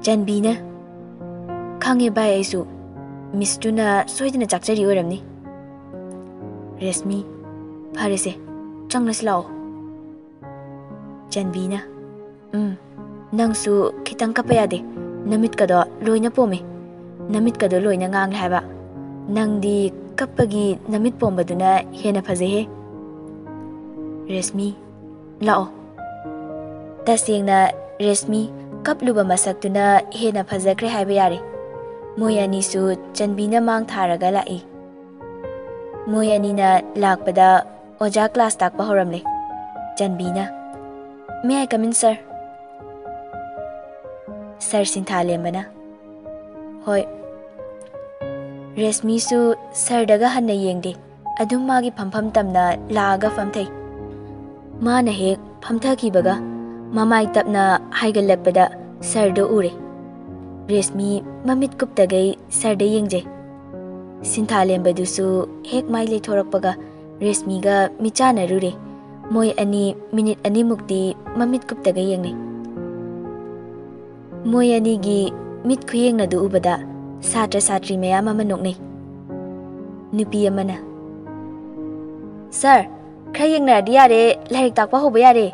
ꯆꯟꯕꯤꯅ, "ꯈꯪꯉꯦ ꯚꯥꯏ, ꯑꯩꯁꯨ ꯃꯤꯁꯇꯨꯅ ꯁꯣꯏꯗꯅ ꯆꯥꯛꯆꯔꯤ ꯑꯣꯏꯔꯝꯅꯤ꯫" ꯔꯦꯁꯃꯤ, "ꯐꯔꯦꯁꯦ, ꯆꯪꯂꯁꯤ ꯂꯥꯛꯑꯣ꯫" ꯆꯟꯕꯤꯅ, "ꯎꯝ꯫" ꯅꯪꯁꯨ ꯈꯤꯇꯪ ꯀꯞꯄ ꯌꯥꯗꯦ꯫ ꯅꯃꯤꯠꯀꯗꯣ ꯂꯣꯏꯅ ꯄꯣꯝꯃꯦ꯫ ꯅꯃꯤꯠꯀꯗꯣ ꯂꯣꯏꯅ ꯉꯥꯡꯂꯦ ꯍꯥꯏꯕ꯫ ꯅꯪꯗꯤ ꯀꯞꯄꯒꯤ ꯅꯃꯤꯠ ꯄꯣꯝꯕꯗꯨꯅ ꯍꯦꯟꯅ ꯐꯖꯩꯍꯦ꯫ ꯔꯦꯁꯃꯤ, ꯂꯥꯛꯑꯣ꯫ ꯇꯁꯦꯡꯅ ꯔꯦꯁꯃꯤ ꯀꯞꯂꯨꯕ ꯃꯁꯛꯇꯨꯅ ꯍꯦꯟꯅ ꯐꯖꯈ꯭ꯔꯦ ꯍꯥꯏꯕ ꯌꯥꯔꯦ꯫ ꯃꯣꯏ ꯑꯅꯤꯁꯨ ꯆꯟꯕꯤꯅ ꯃꯥꯡ ꯊꯥꯔꯒ ꯂꯥꯛꯏ꯫ ꯃꯣꯏ ꯑꯅꯤꯅ ꯂꯥꯛꯄꯗ ꯑꯣꯖꯥ ꯀ꯭ꯂꯥꯁ ꯇꯥꯛꯄ ꯍꯧꯔꯝꯂꯦ꯫ ꯆꯟꯕꯤꯅ, "May I come in, sir?" Sir ꯁꯤꯟꯊꯥꯂꯦꯝꯕꯅ, "ꯍꯣꯏ꯫" ꯔꯦꯁꯃꯤꯁꯨ ꯁꯔꯗꯒ ꯍꯟꯅ ꯌꯦꯡꯗꯦ꯫ ꯑꯗꯨꯝ ꯃꯥꯒꯤ ꯐꯝꯐꯝ ꯇꯝꯅ ꯂꯥꯛꯑꯒ ꯐꯝꯊꯩ꯫ ꯃꯥꯅ ꯍꯦꯛ ꯐꯝꯊꯈꯤꯕꯒ ꯃꯃꯥꯏ ꯇꯞꯅ ꯍꯥꯏꯒꯠꯂꯛꯄꯗ ꯁꯔꯗꯣ ꯎꯔꯦ꯫ ꯔꯦꯁꯃꯤ ꯃꯃꯤꯠ ꯀꯨꯞꯇꯒꯩ ꯁꯔꯗ ꯌꯦꯡꯖꯩ꯫ ꯁꯤꯟꯊꯥꯂꯦꯝꯕꯗꯨꯁꯨ ꯍꯦꯛ ꯃꯥꯏ ꯂꯩꯊꯣꯔꯛꯄꯒ ꯔꯦꯁꯃꯤꯒ ꯃꯤꯆꯥꯟꯅꯔꯨꯔꯦ꯫ ꯃꯣꯏ ꯑꯅꯤ ꯃꯤꯅꯤꯠ ꯑꯅꯤꯃꯨꯛꯇꯤ ꯃꯃꯤꯠ ꯀꯨꯞꯇꯒ ꯌꯦꯡꯅꯩ꯫ ꯃꯣꯏ ꯑꯅꯤꯒꯤ ꯃꯤꯠ ꯈꯨꯌꯦꯡꯅꯗꯨ ꯎꯕꯗ ꯁꯥꯇ꯭ꯔ ꯁꯥꯇ꯭ꯔꯤ ꯃꯌꯥꯝ ꯑꯃ ꯅꯣꯛꯅꯩ꯫ ꯅꯨꯄꯤ ꯑꯃꯅ, "ꯁꯔ, ꯈꯔ ꯌꯦꯡꯅꯔꯗꯤ ꯌꯥꯔꯦ, ꯂꯥꯏꯔꯤꯛ ꯇꯥꯛꯄ ꯍꯧꯕ ꯌꯥꯔꯦ꯫"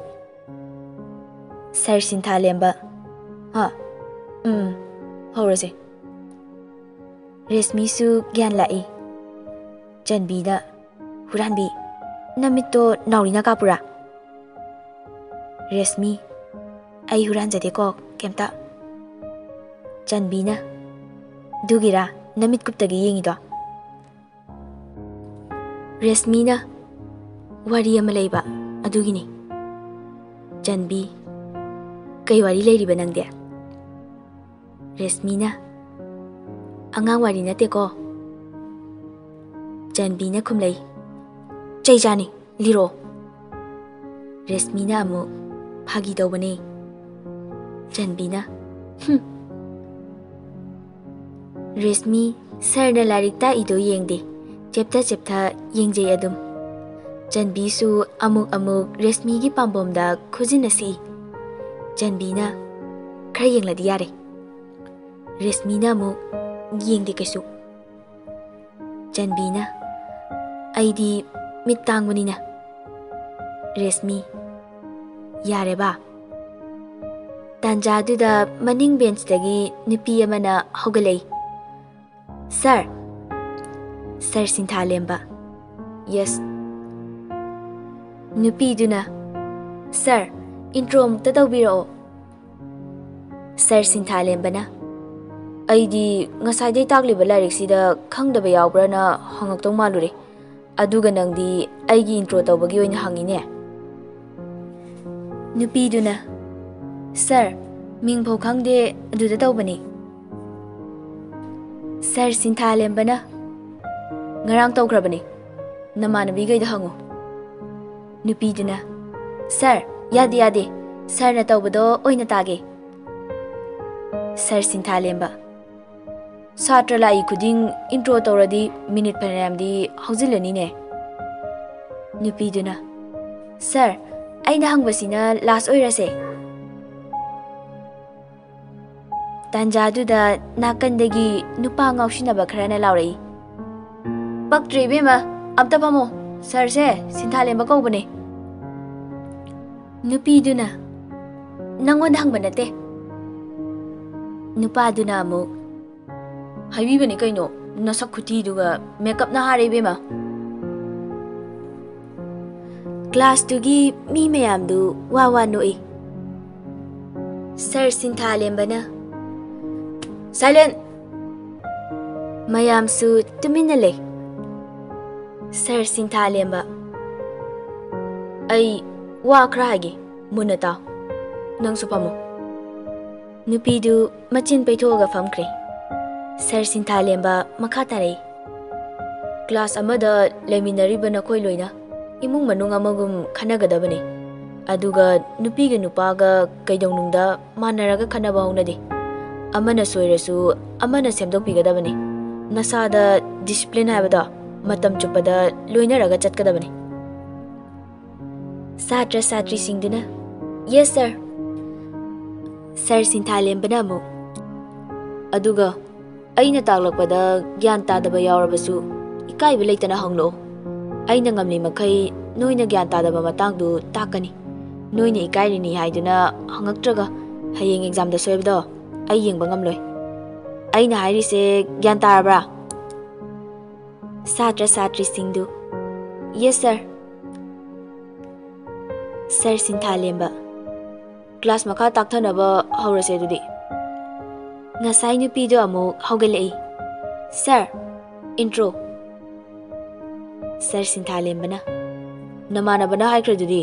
ꯁꯔ ꯁꯤꯟꯊꯥꯂꯦꯝꯕ, "ꯍꯥ? ꯎꯝ, ꯍꯧꯔꯁꯦ꯫" ꯔꯦꯁꯃꯤꯁꯨ ꯒ꯭ꯌꯥꯟ ꯂꯥꯛꯏ꯫ ꯆꯟꯕꯤꯅ, "ꯍꯨꯔꯥꯟꯕꯤ, ꯅꯃꯤꯠꯇꯣ ꯅꯥꯎꯔꯤꯅ ꯀꯥꯞꯄꯨꯔꯥ?" ꯔꯦꯁꯃꯤ, "ꯑꯩ ꯍꯨꯔꯥꯟꯖꯗꯦꯀꯣ ꯀꯩꯝꯇ꯫" ꯆꯟꯕꯤꯅ, "ꯑꯗꯨꯒꯤꯔꯥ ꯅꯃꯤꯠ ꯀꯨꯞꯇꯒꯤ ꯌꯦꯡꯉꯤꯗꯣ?" ꯔꯦꯁꯃꯤꯅ, "ꯋꯥꯔꯤ ꯑꯃ ꯂꯩꯕ, ꯑꯗꯨꯒꯤꯅꯤ꯫" ꯆꯟꯕꯤ, "ꯀꯩ ꯋꯥꯔꯤ ꯂꯩꯔꯤꯕ ꯅꯪꯗꯤ?" ꯔꯦꯁꯃꯤꯅ, "ꯑꯉꯥꯡ ꯋꯥꯔꯤ ꯅꯠꯇꯦꯀꯣ꯫" ꯆꯟꯕꯤꯅ ꯈꯨꯝꯂꯩ, "ꯆꯩ ꯆꯥꯅꯤ, ꯂꯤꯔꯛꯑꯣ꯫" ꯔꯦꯁꯃꯤꯅ ꯑꯃꯨꯛ, "ꯐꯥꯒꯤ ꯇꯧꯕꯅꯦ꯫" ꯆꯟꯕꯤꯅ, "ꯍꯨꯝ꯫" ꯔꯦꯁꯃꯤ, ꯁꯔꯅ ꯂꯥꯏꯔꯤꯛ ꯇꯥꯛꯏꯗꯣ ꯌꯦꯡꯗꯦ, ꯆꯦꯞꯊ ꯆꯦꯞꯊ ꯌꯦꯡꯖꯩ ꯑꯗꯨꯝ꯫ ꯆꯟꯕꯤꯁꯨ ꯑꯃꯨꯛ ꯑꯃꯨꯛ ꯔꯦꯁꯃꯤꯒꯤ ꯄꯥꯝꯕꯣꯝꯗ ꯈꯨꯖꯤꯟꯅ ꯁꯤꯛꯏ꯫ ꯆꯟꯕꯤꯅ, "ꯈꯔ ꯌꯦꯡꯂꯗꯤ ꯌꯥꯔꯦ꯫" ꯔꯦꯁꯃꯤꯅ ꯑꯃꯨꯛ, "ꯌꯦꯡꯗꯦ ꯀꯩꯁꯨ꯫" ꯆꯟꯕꯤꯅ, "ꯑꯩꯗꯤ ꯃꯤꯠ ꯇꯥꯡꯕꯅꯤꯅ꯫" ꯔꯦꯁꯃꯤ, "ꯌꯥꯔꯦꯕ?" ꯇꯥꯟꯖꯥꯗꯨꯗ ꯃꯅꯤꯡ ꯕꯦꯟꯆꯇꯒꯤ ꯅꯨꯄꯤ ꯑꯃꯅ ꯍꯧꯒꯠꯂꯛꯏ꯫ "ꯁꯥꯔ!" ꯁꯥꯔ ꯁꯤꯟꯊꯥꯂꯦꯝꯕ꯫ "ꯌꯦꯁ?" ꯅꯨꯄꯤꯗꯨꯅ, "ꯁꯥꯔ, ꯏꯟꯇ꯭ꯔꯣ ꯑꯃꯨꯛꯇ ꯇꯧꯕꯤꯔꯛꯑꯣ꯫" ꯁꯥꯔ ꯁꯤꯟꯊꯥꯂꯦꯝꯕꯅ, "ꯑꯩꯗꯤ ꯉꯁꯥꯏꯗꯩ ꯇꯥꯛꯂꯤꯕ ꯂꯥꯏꯔꯤꯛꯁꯤꯗ ꯈꯪꯗꯕ ꯌꯥꯎꯕ꯭ꯔꯅ ꯍꯪꯉꯛꯇꯧ ꯃꯥꯜꯂꯨꯔꯦ, ꯑꯗꯨꯒ ꯅꯪꯗꯤ ꯑꯩꯒꯤ ꯏꯟꯇ꯭ꯔꯣ ꯇꯧꯕꯒꯤ ꯑꯣꯏꯅ ꯍꯪꯉꯤꯅꯦ?" ꯅꯨꯄꯤꯗꯨꯅ, "ꯁꯥꯔ, ꯃꯤꯡꯐꯥꯎ ꯈꯪꯗꯦ, ꯑꯗꯨꯗ ꯇꯧꯕꯅꯤ꯫" ꯁꯥꯔ ꯁꯤꯟꯊꯥꯂꯦꯝꯕꯅ, "ꯉꯔꯥꯡ ꯇꯧꯈ꯭ꯔꯕꯅꯤ, ꯅꯃꯥꯟꯅꯕꯤꯈꯩꯗ ꯍꯪꯉꯨ꯫" ꯅꯨꯄꯤꯗꯨꯅ, "ꯁꯥꯔ, ꯌꯥꯗꯦ, ꯌꯥꯗꯦ, ꯁꯥꯔꯅ ꯇꯧꯕꯗꯣ ꯑꯣꯏꯅ ꯇꯥꯒꯦ꯫" ꯁꯥꯔ ꯁꯤꯟꯊꯥꯂꯦꯝꯕ, "ꯁꯥꯇ꯭ꯔ ꯂꯥꯛꯏ ꯈꯨꯗꯤꯡ ꯏꯟꯇ꯭ꯔꯣ ꯇꯧꯔꯗꯤ ꯃꯤꯅꯤꯠ ꯐꯅꯌꯥꯝꯗꯤ ꯍꯧꯖꯤꯜꯂꯅꯤꯅꯦ꯫" ꯅꯨꯄꯤꯗꯨꯅ, "ꯁꯥꯔ, ꯑꯩꯅ ꯍꯪꯕꯁꯤꯅ ꯂꯥꯁ ꯑꯣꯏꯔꯁꯦ꯫" ꯇꯥꯟꯖꯥꯗꯨꯗ ꯅꯥꯀꯟꯗꯒꯤ ꯅꯨꯄꯥ ꯉꯥꯎꯁꯤꯟꯅꯕ ꯈꯔꯅ ꯂꯥꯎꯔꯛꯏ, "ꯄꯛꯇ꯭ꯔꯦ ꯏꯕꯦꯝꯃ, ꯑꯝꯇ ꯐꯝꯃꯣ, ꯁꯥꯔꯁꯦ ꯁꯤꯟꯊꯥꯂꯦꯝꯕ ꯀꯧꯕꯅꯦ꯫" ꯅꯨꯄꯤꯗꯨꯅ, "ꯅꯪꯉꯣꯟꯗ ꯍꯪꯕ ꯅꯠꯇꯦ꯫" ꯅꯨꯄꯥꯗꯨꯅ ꯑꯃꯨꯛ, "ꯍꯥꯏꯕꯤꯕꯅꯤ ꯀꯩꯅꯣ, ꯅꯁꯛ ꯈꯨꯊꯤꯗꯨꯒ ꯃꯦꯀꯞꯅ ꯍꯥꯔꯦ ꯏꯕꯦꯝꯃ꯫" ꯀ꯭ꯂꯥꯁꯇꯨꯒꯤ ꯃꯤ ꯃꯌꯥꯝꯗꯨ ꯋꯥ ꯋꯥ ꯅꯣꯛꯏ꯫ ꯁꯥꯔ ꯁꯤꯟꯊꯥꯂꯦꯝꯕꯅ, "ꯁꯥꯏꯂꯦꯟ!" ꯃꯌꯥꯝꯁꯨ ꯇꯨꯃꯤꯟꯅ ꯂꯩ꯫ ꯁꯥꯔ ꯁꯤꯟꯊꯥꯂꯦꯝꯕ, "ꯑꯩ ꯋꯥ ꯈꯔ ꯍꯥꯏꯒꯦ, ꯃꯨꯟꯅ ꯇꯥꯎ꯫ ꯅꯪꯁꯨ ꯐꯝꯃꯣ꯫" ꯅꯨꯄꯤꯗꯨ ꯃꯆꯤꯟ ꯄꯩꯊꯣꯛꯑꯒ ꯐꯝꯈ꯭ꯔꯦ꯫ ꯁꯥꯔ ꯁꯤꯟꯊꯥꯂꯦꯝꯕ ꯃꯈꯥ ꯇꯥꯔꯛꯏ, "ꯀ꯭ꯂꯥꯁ ꯑꯃꯗ ꯂꯩꯃꯤꯟꯅꯔꯤꯕ ꯅꯈꯣꯏ ꯂꯣꯏꯅ ꯏꯃꯨꯡ ꯃꯅꯨꯡ ꯑꯃꯒꯨꯝ ꯈꯟꯅꯒꯗꯕꯅꯤ꯫ ꯑꯗꯨꯒ ꯅꯨꯄꯤꯒ ꯅꯨꯄꯥꯒ ꯀꯩꯗꯧꯅꯨꯡꯗ ꯃꯥꯟꯅꯔꯒ ꯈꯟꯅꯕ ꯍꯧꯅꯗꯦ꯫ ꯑꯃꯅ ꯁꯣꯏꯔꯁꯨ ꯑꯃꯅ ꯁꯦꯝꯗꯣꯛꯄꯤꯒꯗꯕꯅꯤ꯫ ꯅꯁꯥꯗ ꯗꯤꯁꯤꯄ꯭ꯂꯤꯟ ꯍꯥꯏꯕꯗꯣ ꯃꯇꯝ ꯆꯨꯞꯄꯗ ꯂꯣꯏꯅꯔꯒ ꯆꯠꯀꯗꯕꯅꯤ꯫" ꯁꯥꯇ꯭ꯔ ꯁꯥꯇ꯭ꯔꯤꯁꯤꯡꯗꯨꯅ, "ꯌꯦꯁ, ꯁꯥꯔ꯫" ꯁꯥꯔ ꯁꯤꯟꯊꯥꯂꯦꯝꯕꯅ ꯑꯃꯨꯛ, "ꯑꯗꯨꯒ ꯑꯩꯅ ꯇꯥꯛꯂꯛꯄꯗ ꯒ꯭ꯌꯥꯟ ꯇꯥꯗꯕ ꯌꯥꯎꯔꯕꯁꯨ ꯏꯀꯥꯏꯕ ꯂꯩꯇꯅ ꯍꯪꯂꯛꯑꯣ꯫ ꯑꯩꯅ ꯉꯝꯂꯤ ꯃꯈꯩ ꯅꯣꯏꯅ ꯒ꯭ꯌꯥꯟ ꯇꯥꯗꯕ ꯃꯇꯥꯡꯗꯨ ꯇꯥꯛꯀꯅꯤ꯫ ꯅꯣꯏꯅ ꯏꯀꯥꯏꯔꯤꯅꯤ ꯍꯥꯏꯗꯨꯅ ꯍꯪꯉꯛꯇ꯭ꯔꯒ ꯍꯌꯦꯡ ꯑꯦꯛꯖꯥꯝꯗ ꯁꯣꯏꯕꯗꯣ ꯑꯩ ꯌꯦꯡꯕ ꯉꯝꯂꯣꯏ꯫ ꯑꯩꯅ ꯍꯥꯏꯔꯤꯁꯦ ꯒ꯭ꯌꯥꯟ ꯇꯥꯔꯕ꯭ꯔꯥ? ꯁꯥꯇ꯭ꯔ ꯁꯥꯇ꯭ꯔꯤꯁꯤꯡꯗꯨ, "Yes, sir." ꯁꯥꯔ ꯁꯤꯟꯊꯥꯂꯦꯝꯕ, "ꯀ꯭ꯂꯥꯁ ꯃꯈꯥ ꯇꯥꯛꯊꯅꯕ ꯍꯧꯔꯁꯦ ꯑꯗꯨꯗꯤ꯫" ꯉꯁꯥꯏ ꯅꯨꯄꯤꯗꯣ ꯑꯃꯨꯛ ꯍꯧꯒꯠꯂꯛꯏ꯫ "ꯁꯥꯔ, intro꯫" ꯁꯥꯔ ꯁꯤꯟꯊꯥꯂꯦꯝꯕꯅ, "ꯅꯃꯥꯟꯅꯕꯅ ꯍꯥꯏꯈ꯭ꯔꯗꯨꯗꯤ?"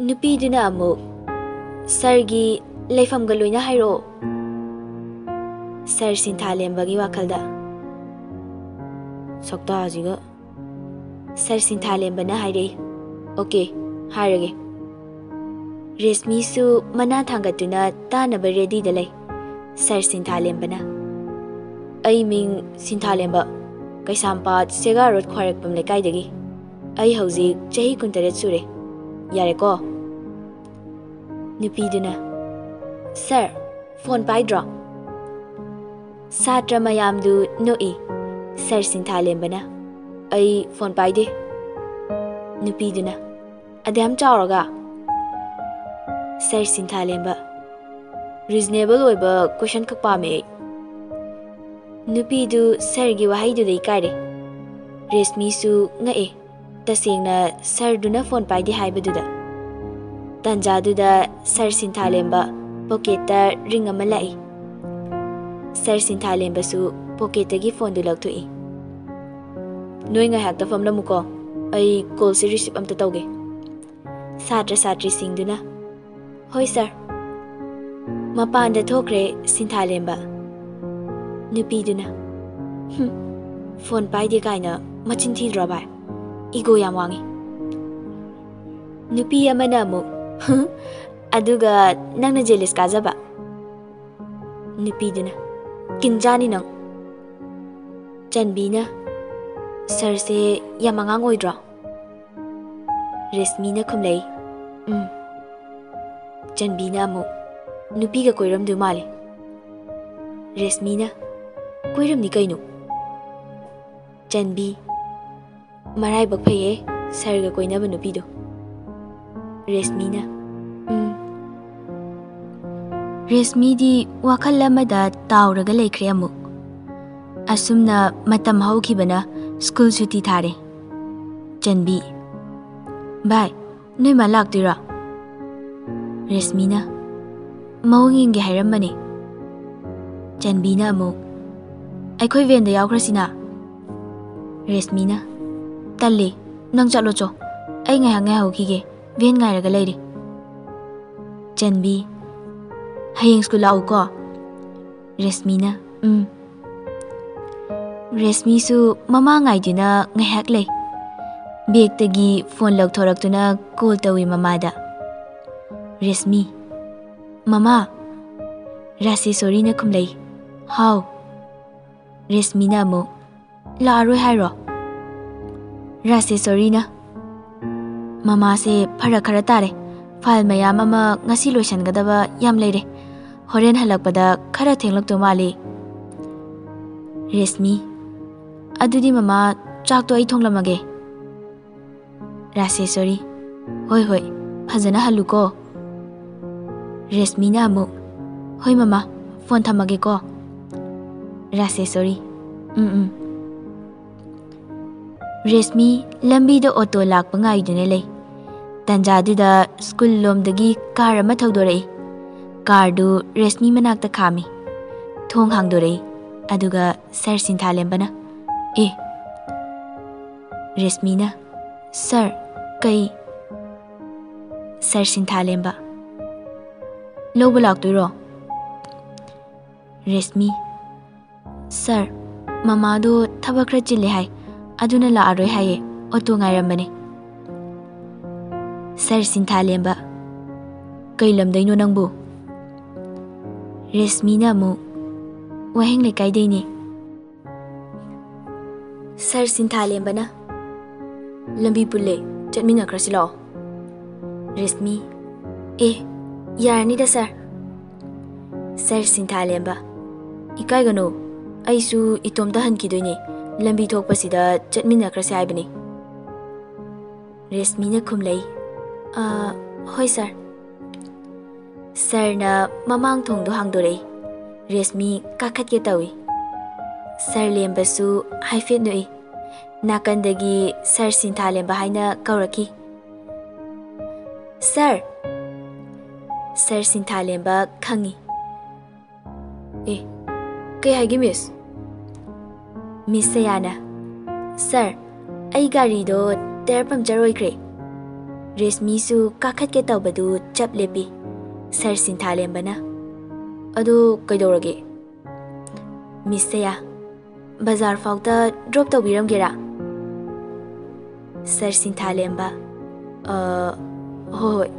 ꯅꯨꯄꯤꯗꯨꯅ ꯑꯃꯨꯛ, "ꯁꯥꯔꯒꯤ ꯂꯩꯐꯝꯒ ꯂꯣꯏꯅ ꯍꯥꯏꯔꯛꯑꯣ꯫" ꯁꯥꯔ ꯁꯤꯟꯊꯥꯂꯦꯝꯕꯒꯤ ꯋꯥꯈꯜꯗ, "ꯁꯛꯇꯥꯁꯤꯒ꯫" ꯁꯥꯔ ꯁꯤꯟꯊꯥꯂꯦꯝꯕꯅ ꯍꯥꯏꯔꯛꯏ, "ꯑꯣꯀꯦ, ꯍꯥꯏꯔꯒꯦ꯫" ꯔꯦꯁꯃꯤꯁꯨ ꯃꯅꯥ ꯊꯥꯡꯒꯠꯇꯨꯅ ꯇꯥꯅꯕ ꯔꯦꯗꯤꯗ ꯂꯩ꯫ ꯁꯥꯔ ꯁꯤꯟꯊꯥꯂꯦꯝꯕꯅ, "ꯑꯩ ꯃꯤꯡ ꯁꯤꯟꯊꯥꯂꯦꯝꯕ, ꯀꯩꯁꯥꯝꯄꯥꯠ ꯁꯦꯒꯥ ꯔꯣꯗ ꯈ꯭ꯋꯥꯏꯔꯦꯛꯄꯝ ꯂꯩꯀꯥꯏꯗꯒꯤ꯫ ꯑꯩ ꯍꯧꯖꯤꯛ ꯆꯍꯤ ꯀꯨꯟꯇꯔꯦꯠ ꯁꯨꯔꯦ꯫ ꯌꯥꯔꯦꯀꯣ?" ꯅꯨꯄꯤꯗꯨꯅ, "ꯁꯥꯔ, ꯐꯣꯟ ꯄꯥꯏꯗ꯭ꯔꯣ?" ꯁꯥꯇ꯭ꯔ ꯃꯌꯥꯝꯗꯨ ꯅꯣꯛꯏ꯫ ꯁꯥꯔ ꯁꯤꯟꯊꯥꯂꯦꯝꯕꯅ, "ꯑꯩ ꯐꯣꯟ ꯄꯥꯏꯗꯦ꯫" ꯅꯨꯄꯤꯗꯨꯅ, "ꯑꯗꯨꯌꯥꯝ ꯆꯥꯎꯔꯒ?" ꯁꯥꯔ ꯁꯤꯟꯊꯥꯂꯦꯝꯕ, "ꯔꯤꯖꯅꯦꯕꯜ ꯑꯣꯏꯕ ꯀꯣꯏꯁꯟ ꯈꯛ ꯄꯥꯝꯃꯦ ꯑꯩ꯫" ꯅꯨꯄꯤꯗꯨ ꯁꯥꯔꯒꯤ ꯋꯥꯍꯩꯗꯨꯗ ꯏꯀꯥꯏꯔꯦ꯫ ꯔꯦꯁꯃꯤꯁꯨ ꯉꯛꯑꯦ, ꯇꯁꯦꯡꯅ ꯁꯥꯔꯗꯨꯅ ꯐꯣꯟ ꯄꯥꯏꯗꯦ ꯍꯥꯏꯕꯗꯨꯗ꯫ ꯇꯥꯟꯖꯥꯗꯨꯗ ꯁꯥꯔ ꯁꯤꯟꯊꯥꯂꯦꯝꯕ ꯄꯣꯀꯦꯠꯇ ꯔꯤꯡ ꯑꯃ ꯂꯥꯛꯏ꯫ ꯁꯥꯔ ꯁꯤꯟꯊꯥꯂꯦꯝꯕꯁꯨ ꯄꯣꯀꯦꯠꯇꯒꯤ ꯐꯣꯟꯗꯨ ꯂꯧꯊꯣꯛꯏ꯫ "ꯅꯣꯏ ꯉꯥꯏꯍꯥꯛꯇ ꯐꯝꯂꯝꯃꯨꯀꯣ, ꯑꯩ ꯀꯣꯜꯁꯦ ꯔꯤꯁꯤꯞ ꯑꯝꯇ ꯇꯧꯒꯦ꯫" ꯁꯥꯇ꯭ꯔ ꯁꯥꯇ꯭ꯔꯤꯁꯤꯡꯗꯨꯅ, "ꯍꯣꯏ ꯁꯥꯔ꯫" ꯃꯄꯥꯟꯗ ꯊꯣꯛꯈ꯭ꯔꯦ ꯁꯤꯟꯊꯥꯂꯦꯝꯕ꯫ ꯅꯨꯄꯤꯗꯨꯅ, "ꯍꯨꯝ, ꯐꯣꯟ ꯄꯥꯏꯗꯦ ꯀꯥꯏꯅ ꯃꯆꯤꯟ ꯊꯤꯗ꯭ꯔꯣ ꯚꯥꯏ? ꯏꯒꯣ ꯌꯥꯝ ꯋꯥꯡꯉꯤ꯫" ꯅꯨꯄꯤ ꯑꯃꯅ ꯑꯃꯨꯛ, "ꯍꯨꯝ, ꯑꯗꯨꯒ ꯅꯪꯅ ꯖꯦꯂꯤꯁ ꯀꯥꯖꯕ?" ꯅꯨꯄꯤꯗꯨꯅ, "ꯀꯤꯟꯖꯥꯅꯤ ꯅꯪ꯫" ꯆꯟꯕꯤꯅ, "ꯁꯥꯔꯁꯦ ꯌꯥꯝ ꯑꯉꯥꯡ ꯑꯣꯏꯗ꯭ꯔꯣ?" ꯔꯦꯁꯃꯤꯅ ꯈꯨꯝꯂꯛꯏ, "ꯎꯝ꯫" ꯆꯟꯕꯤꯅ ꯑꯃꯨꯛ, "ꯅꯨꯄꯤꯒ ꯀꯣꯏꯔꯝꯗꯣꯏ ꯃꯥꯜꯂꯦ꯫" ꯔꯦꯁꯃꯤꯅ, "ꯀꯣꯏꯔꯝꯅꯤ ꯀꯩꯅꯣ?" ꯆꯟꯕꯤ, "ꯃꯔꯥꯏꯕꯛ ꯐꯩꯌꯦ ꯁꯥꯔꯒ ꯀꯣꯏꯅꯕ ꯅꯨꯄꯤꯗꯣ꯫" ꯔꯦꯁꯃꯤꯅ, "ꯎꯝ꯫" ꯔꯦꯁꯃꯤꯗꯤ ꯋꯥꯈꯜ ꯑꯃꯗ ꯇꯥꯎꯔꯒ ꯂꯩꯈ꯭ꯔꯦ ꯑꯃꯨꯛ꯫ ꯑꯁꯨꯝꯅ ꯃꯇꯝ ꯍꯧꯈꯤꯕꯅ ꯁ꯭ꯀꯨꯜ ꯁꯨꯇꯤ ꯊꯥꯔꯦ꯫ ꯆꯟꯕꯤ, "ꯚꯥꯏ, ꯅꯣꯏ ꯃꯥ ꯂꯥꯛꯇꯣꯏꯔꯣ?" ꯔꯦꯁꯃꯤꯅ, "ꯃꯑꯣꯡ ꯌꯦꯡꯒꯦ ꯍꯥꯏꯔꯝꯕꯅꯦ꯫" ꯆꯟꯕꯤꯅ ꯑꯃꯨꯛ, "ꯑꯩꯈꯣꯏ ꯚꯦꯟꯗ ꯌꯥꯎꯈ꯭ꯔꯁꯤꯅ?" ꯔꯦꯁꯃꯤꯅ, "ꯇꯜꯂꯦ, ꯅꯪ ꯆꯠꯂꯣ ꯆꯣ, ꯑꯩ ꯉꯥꯏꯍꯥꯛ ꯉꯥꯏꯍꯧꯈꯤꯒꯦ, ꯚꯦꯟ ꯉꯥꯏꯔꯒ ꯂꯩꯔꯦ꯫" ꯆꯟꯕꯤ, "ꯍꯌꯦꯡ ꯁ꯭ꯀꯨꯜ ꯂꯥꯛꯎꯀꯣ꯫" ꯔꯦꯁꯃꯤꯅ, "ꯎꯝ꯫" ꯔꯦꯁꯃꯤꯁꯨ ꯃꯃꯥ ꯉꯥꯏꯗꯨꯅ ꯉꯥꯏꯍꯥꯛ ꯂꯩ꯫ ꯕꯦꯒꯇꯒꯤ ꯐꯣꯟ ꯂꯧꯊꯣꯔꯛꯇꯨꯅ ꯀꯣꯜ ꯇꯧꯏ ꯃꯃꯥꯗ꯫ ꯔꯦꯁꯃꯤ, "ꯃꯃꯥ꯫" ꯔꯥꯁꯦꯁꯣꯔꯤꯅ ꯈꯨꯝꯂꯩ, "ꯍꯥꯎ꯫" ꯔꯦꯁꯃꯤꯅ ꯑꯃꯨꯛ, "ꯂꯥꯛꯑꯔꯣꯏ ꯍꯥꯏꯔꯣ?" ꯔꯥꯁꯦꯁꯣꯔꯤꯅ, "ꯃꯃꯥꯁꯦ ꯐꯔꯛ ꯈꯔ ꯇꯥꯔꯦ꯫ ꯐꯥꯏꯜ ꯃꯌꯥꯝ ꯑꯃ ꯉꯁꯤ ꯂꯣꯏꯁꯤꯟꯒꯗꯕ ꯌꯥꯝ ꯂꯩꯔꯦ꯫ ꯍꯣꯔꯦꯟ ꯍꯜꯂꯛꯄꯗ ꯈꯔ ꯊꯦꯡꯂꯛꯇꯧ ꯃꯥꯜꯂꯤ꯫" ꯔꯦꯁꯃꯤ, "ꯑꯗꯨꯗꯤ ꯃꯃꯥ, ꯆꯥꯛꯇꯣ ꯑꯩ ꯊꯣꯡꯂꯝꯃꯒꯦ꯫" ꯔꯥꯁꯦꯁꯣꯔꯤ, "ꯍꯣꯏ ꯍꯣꯏ, ꯐꯖꯅ ꯍꯜꯂꯨꯀꯣ꯫" ꯔꯦꯁꯃꯤꯅ ꯑꯃꯨꯛ, "ꯍꯣꯏ ꯃꯃꯥ, ꯐꯣꯟ ꯊꯝꯃꯒꯦꯀꯣ꯫" ꯔꯥꯁꯦꯁꯣꯔꯤ, "ꯎꯝ ꯎꯝ꯫" ꯔꯦꯁꯃꯤ ꯂꯝꯕꯤꯗ ꯑꯣꯇꯣ ꯂꯥꯛꯄ ꯉꯥꯏꯗꯨꯅ ꯂꯩ꯫ ꯇꯟꯖꯥꯗꯨꯗ ꯁ꯭ꯀꯨꯜ ꯂꯣꯝꯗꯒꯤ ꯀꯥꯔ ꯑꯃ ꯊꯧꯗꯣꯔꯛꯏ꯫ ꯀꯥꯔꯗꯨ ꯔꯦꯁꯃꯤ ꯃꯅꯥꯛꯇ ꯈꯥꯝꯃꯤ꯫ ꯊꯣꯡ ꯍꯥꯡꯗꯣꯔꯛꯏ꯫ ꯑꯗꯨꯒ ꯁꯥꯔ ꯁꯤꯟꯊꯥꯂꯦꯝꯕꯅ, "ꯑꯦ꯫" ꯔꯦꯁꯃꯤꯅ, "ꯁꯥꯔ, ꯀꯩ?" ꯁꯥꯔ ꯁꯤꯟꯊꯥꯂꯦꯝꯕ, "ꯂꯧꯕ ꯂꯥꯛꯇꯣꯏꯔꯣ?" ꯔꯦꯁꯃꯤ, "ꯁꯥꯔ, ꯃꯃꯥꯗꯣ ꯊꯕꯛ ꯈꯔ ꯆꯤꯜꯂꯦ ꯍꯥꯏ, ꯑꯗꯨꯅ ꯂꯥꯛꯑꯔꯣꯏ ꯍꯥꯏꯌꯦ, ꯑꯣꯇꯣ ꯉꯥꯏꯔꯝꯕꯅꯦ꯫" ꯁꯥꯔ ꯁꯤꯟꯊꯥꯂꯦꯝꯕ, "ꯀꯩ ꯂꯝꯗꯩꯅꯣ ꯅꯪꯕꯨ?" ꯔꯦꯁꯃꯤꯅ ꯑꯃꯨꯛ, "ꯋꯥꯍꯦꯡ ꯂꯩꯀꯥꯏꯗꯩꯅꯦ꯫" ꯁꯥꯔ ꯁꯤꯟꯊꯥꯂꯦꯝꯕꯅ, "ꯂꯝꯕꯤ ꯄꯨꯜꯂꯦ, ꯆꯠꯃꯤꯟꯅꯈ꯭ꯔꯁꯤ ꯂꯥꯛꯑꯣ꯫" ꯔꯦꯁꯃꯤ, "ꯑꯦ, ꯌꯥꯔꯅꯤꯗ ꯁꯥꯔ꯫" ꯁꯥꯔ ꯁꯤꯟꯊꯥꯂꯦꯝꯕ, "ꯏꯀꯥꯏꯒꯅꯨ, ꯑꯩꯁꯨ ꯏꯇꯣꯝꯇ ꯍꯟꯈꯤꯗꯣꯏꯅꯦ, ꯂꯝꯕꯤ ꯊꯣꯛꯄꯁꯤꯗ ꯆꯠꯃꯤꯟꯅꯈ꯭ꯔꯁꯦ ꯍꯥꯏꯕꯅꯤ꯫" ꯔꯦꯁꯃꯤꯅ ꯈꯨꯝꯂꯩ, "ꯑ, ꯍꯣꯏ ꯁꯥꯔ꯫" ꯁꯔꯅ ꯃꯃꯥꯡ ꯊꯣꯡꯗꯣ ꯍꯥꯡꯗꯣꯔꯛꯏ꯫ ꯔꯦꯁꯃꯤ ꯀꯥꯈꯠꯀꯦ ꯇꯧꯏ꯫ ꯁꯔ ꯂꯦꯝꯕꯁꯨ ꯍꯥꯏꯐꯦꯠ ꯅꯣꯛꯏ꯫ ꯅꯥꯀꯟꯗꯒꯤ ꯁꯔ ꯁꯤꯟꯊꯥꯂꯦꯝꯕ ꯍꯥꯏꯅ ꯀꯧꯔꯛꯈꯤ꯫ "ꯁꯔ!" ꯁꯔ ꯁꯤꯟꯊꯥꯂꯦꯝꯕ ꯈꯪꯏ꯫ "ꯑꯦ, ꯀꯩ ꯍꯥꯏꯒꯦ, ꯃꯤꯁ?" ꯃꯤꯁ ꯁꯌꯥꯅ, "ꯁꯔ, ꯑꯩ ꯒꯥꯔꯤꯗꯣ ꯇꯥꯌꯔ ꯄꯝꯆꯔ ꯑꯣꯏꯈ꯭ꯔꯦ꯫" ꯔꯦꯁꯃꯤꯁꯨ ꯀꯥꯈꯠꯀꯦ ꯇꯧꯕꯗꯨ ꯆꯞ ꯂꯦꯞꯄꯤ꯫ ꯁꯔ ꯁꯤꯟꯊꯥꯂꯦꯝꯕꯅ, "ꯑꯗꯨ ꯀꯩꯗꯧꯔꯒꯦ?" ꯃꯤꯁ ꯁꯌꯥ, "ꯕꯖꯥꯔ ꯐꯥꯎꯇ ꯗ꯭ꯔꯣꯞ ꯇꯧꯕꯤꯔꯝꯒꯦꯔꯥ?" ꯁꯔ ꯁꯤꯟꯊꯥꯂꯦꯝꯕ, "ꯑ, ꯍꯣꯏ, ꯍꯣꯏ꯫"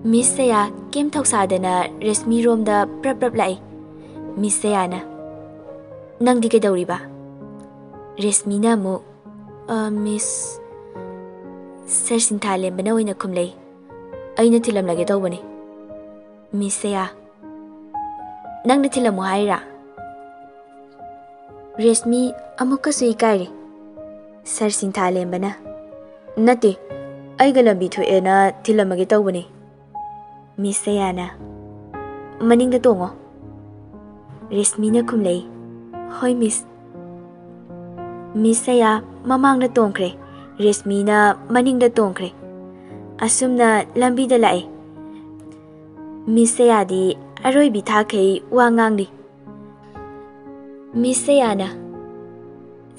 ꯃꯤꯁ ꯁꯌꯥ ꯀꯦꯝ ꯊꯧꯁꯥꯗꯅ ꯔꯦꯁꯃꯤ ꯔꯣꯝꯗ ꯄ꯭ꯔꯞ ꯄ꯭ꯔꯞ ꯂꯥꯛꯏ꯫ ꯃꯤꯁ ꯁꯌꯥꯅ, "ꯅꯪꯗꯤ ꯀꯩꯗꯧꯔꯤꯕ?" ꯔꯦꯁꯃꯤꯅ ꯑꯃꯨꯛ, "ꯑ, ꯃꯤꯁ," ꯁꯔ ꯁꯤꯟꯊꯥꯂꯦꯝꯕꯅ ꯑꯣꯏꯅ ꯈꯨꯝꯂꯩ꯫ "ꯑꯩꯅ ꯊꯤꯜꯂꯝꯂꯒꯦ ꯇꯧꯕꯅꯤ꯫" ꯃꯤꯁ ꯁꯌꯥ, "ꯅꯪꯅ ꯊꯤꯜꯂꯝꯃꯨ ꯍꯥꯏꯔꯤꯔꯥ?" ꯔꯦꯁꯃꯤ ꯑꯃꯨꯛꯀꯁꯨ ꯏꯀꯥꯏꯔꯦ꯫ ꯁꯔ ꯁꯤꯟꯊꯥꯂꯦꯝꯕꯅ, "ꯅꯠꯇꯦ, ꯑꯩꯒ ꯂꯝꯕꯤ ꯊꯣꯛꯑꯦꯅ ꯊꯤꯜꯂꯝꯃꯒꯦ ꯇꯧꯕꯅꯤ꯫" ꯃꯤꯁ ꯁꯌꯥꯅ, "ꯃꯅꯤꯡꯗ ꯇꯣꯡꯉꯣ꯫" ꯔꯦꯁꯃꯤꯅ ꯈꯨꯝꯂꯩ, "ꯍꯣꯏ, ꯃꯤꯁ꯫" ꯃꯤꯁ ꯁꯌꯥ ꯃꯃꯥꯡꯗ ꯇꯣꯡꯈ꯭ꯔꯦ, ꯔꯦꯁꯃꯤꯅ ꯃꯅꯤꯡꯗ ꯇꯣꯡꯈ꯭ꯔꯦ꯫ ꯑꯁꯨꯝꯅ ꯂꯝꯕꯤꯗ ꯂꯥꯛꯑꯦ꯫ ꯃꯤꯁ ꯁꯌꯥꯗꯤ ꯑꯔꯣꯏꯕꯤ ꯊꯥꯈꯩ ꯋꯥ ꯉꯥꯡꯂꯤ꯫ ꯃꯤꯁ ꯁꯌꯥꯅ,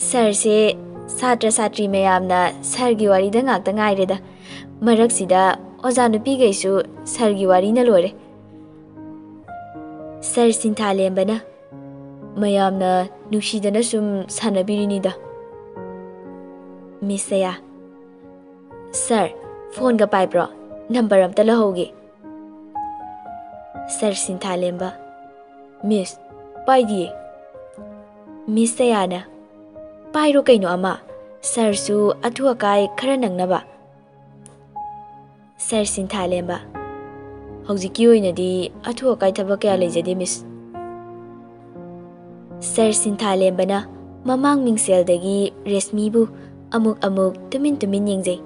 "ꯁꯔꯁꯦ ꯁꯥꯇ꯭ꯔ ꯁꯥꯇ꯭ꯔꯤ ꯃꯌꯥꯝꯅ ꯁꯔꯒꯤ ꯋꯥꯔꯤꯗ ꯉꯥꯛꯇ ꯉꯥꯏꯔꯦꯗ꯫ ꯃꯔꯛꯁꯤꯗ ꯑꯣꯖꯥ ꯅꯨꯄꯤꯈꯩꯁꯨ ꯁꯔꯒꯤ ꯋꯥꯔꯤꯅ ꯂꯣꯏꯔꯦ꯫" ꯁꯔ ꯁꯤꯟꯊꯥꯂꯦꯝꯕꯅ, "ꯃꯌꯥꯝꯅ ꯅꯨꯡꯁꯤꯗꯅ ꯁꯨꯝ ꯁꯥꯟꯅꯕꯤꯔꯤꯅꯤꯗ꯫" ꯃꯤꯁ ꯁꯌꯥ, "ꯁꯔ, ꯐꯣꯟꯒ ꯄꯥꯏꯕ꯭ꯔꯣ? ꯅꯝꯕꯔ ꯑꯝꯇ ꯂꯧꯍꯧꯒꯦ꯫" ꯁꯔ ꯁꯤꯟꯊꯥꯂꯦꯝꯕ, "ꯃꯤꯁ, ꯄꯥꯏꯗꯤꯌꯦ꯫" ꯃꯤꯁ ꯁꯌꯥꯅ, "ꯄꯥꯏꯔꯣ ꯀꯩꯅꯣ ꯑꯃ, ꯁꯔꯁꯨ ꯑꯊꯨ ꯑꯀꯥꯏ ꯈꯔ ꯅꯪꯅꯕ꯫" ꯁꯔ ꯁꯤꯟꯊꯥꯂꯦꯝꯕ, "ꯍꯧꯖꯤꯛꯀꯤ ꯑꯣꯏꯅꯗꯤ ꯑꯊꯨ ꯑꯀꯥꯏ ꯊꯕꯛ ꯀꯌꯥ ꯂꯩꯖꯗꯦ, ꯃꯤꯁ꯫" ꯁꯔ ꯁꯤꯟꯊꯥꯂꯦꯝꯕꯅ ꯃꯃꯥꯡ ꯃꯤꯡꯁꯦꯜꯗꯒꯤ ꯔꯦꯁꯃꯤꯕꯨ ꯑꯃꯨꯛ ꯑꯃꯨꯛ ꯇꯨꯃꯤꯟ ꯇꯨꯃꯤꯟ ꯌꯦꯡꯖꯩ꯫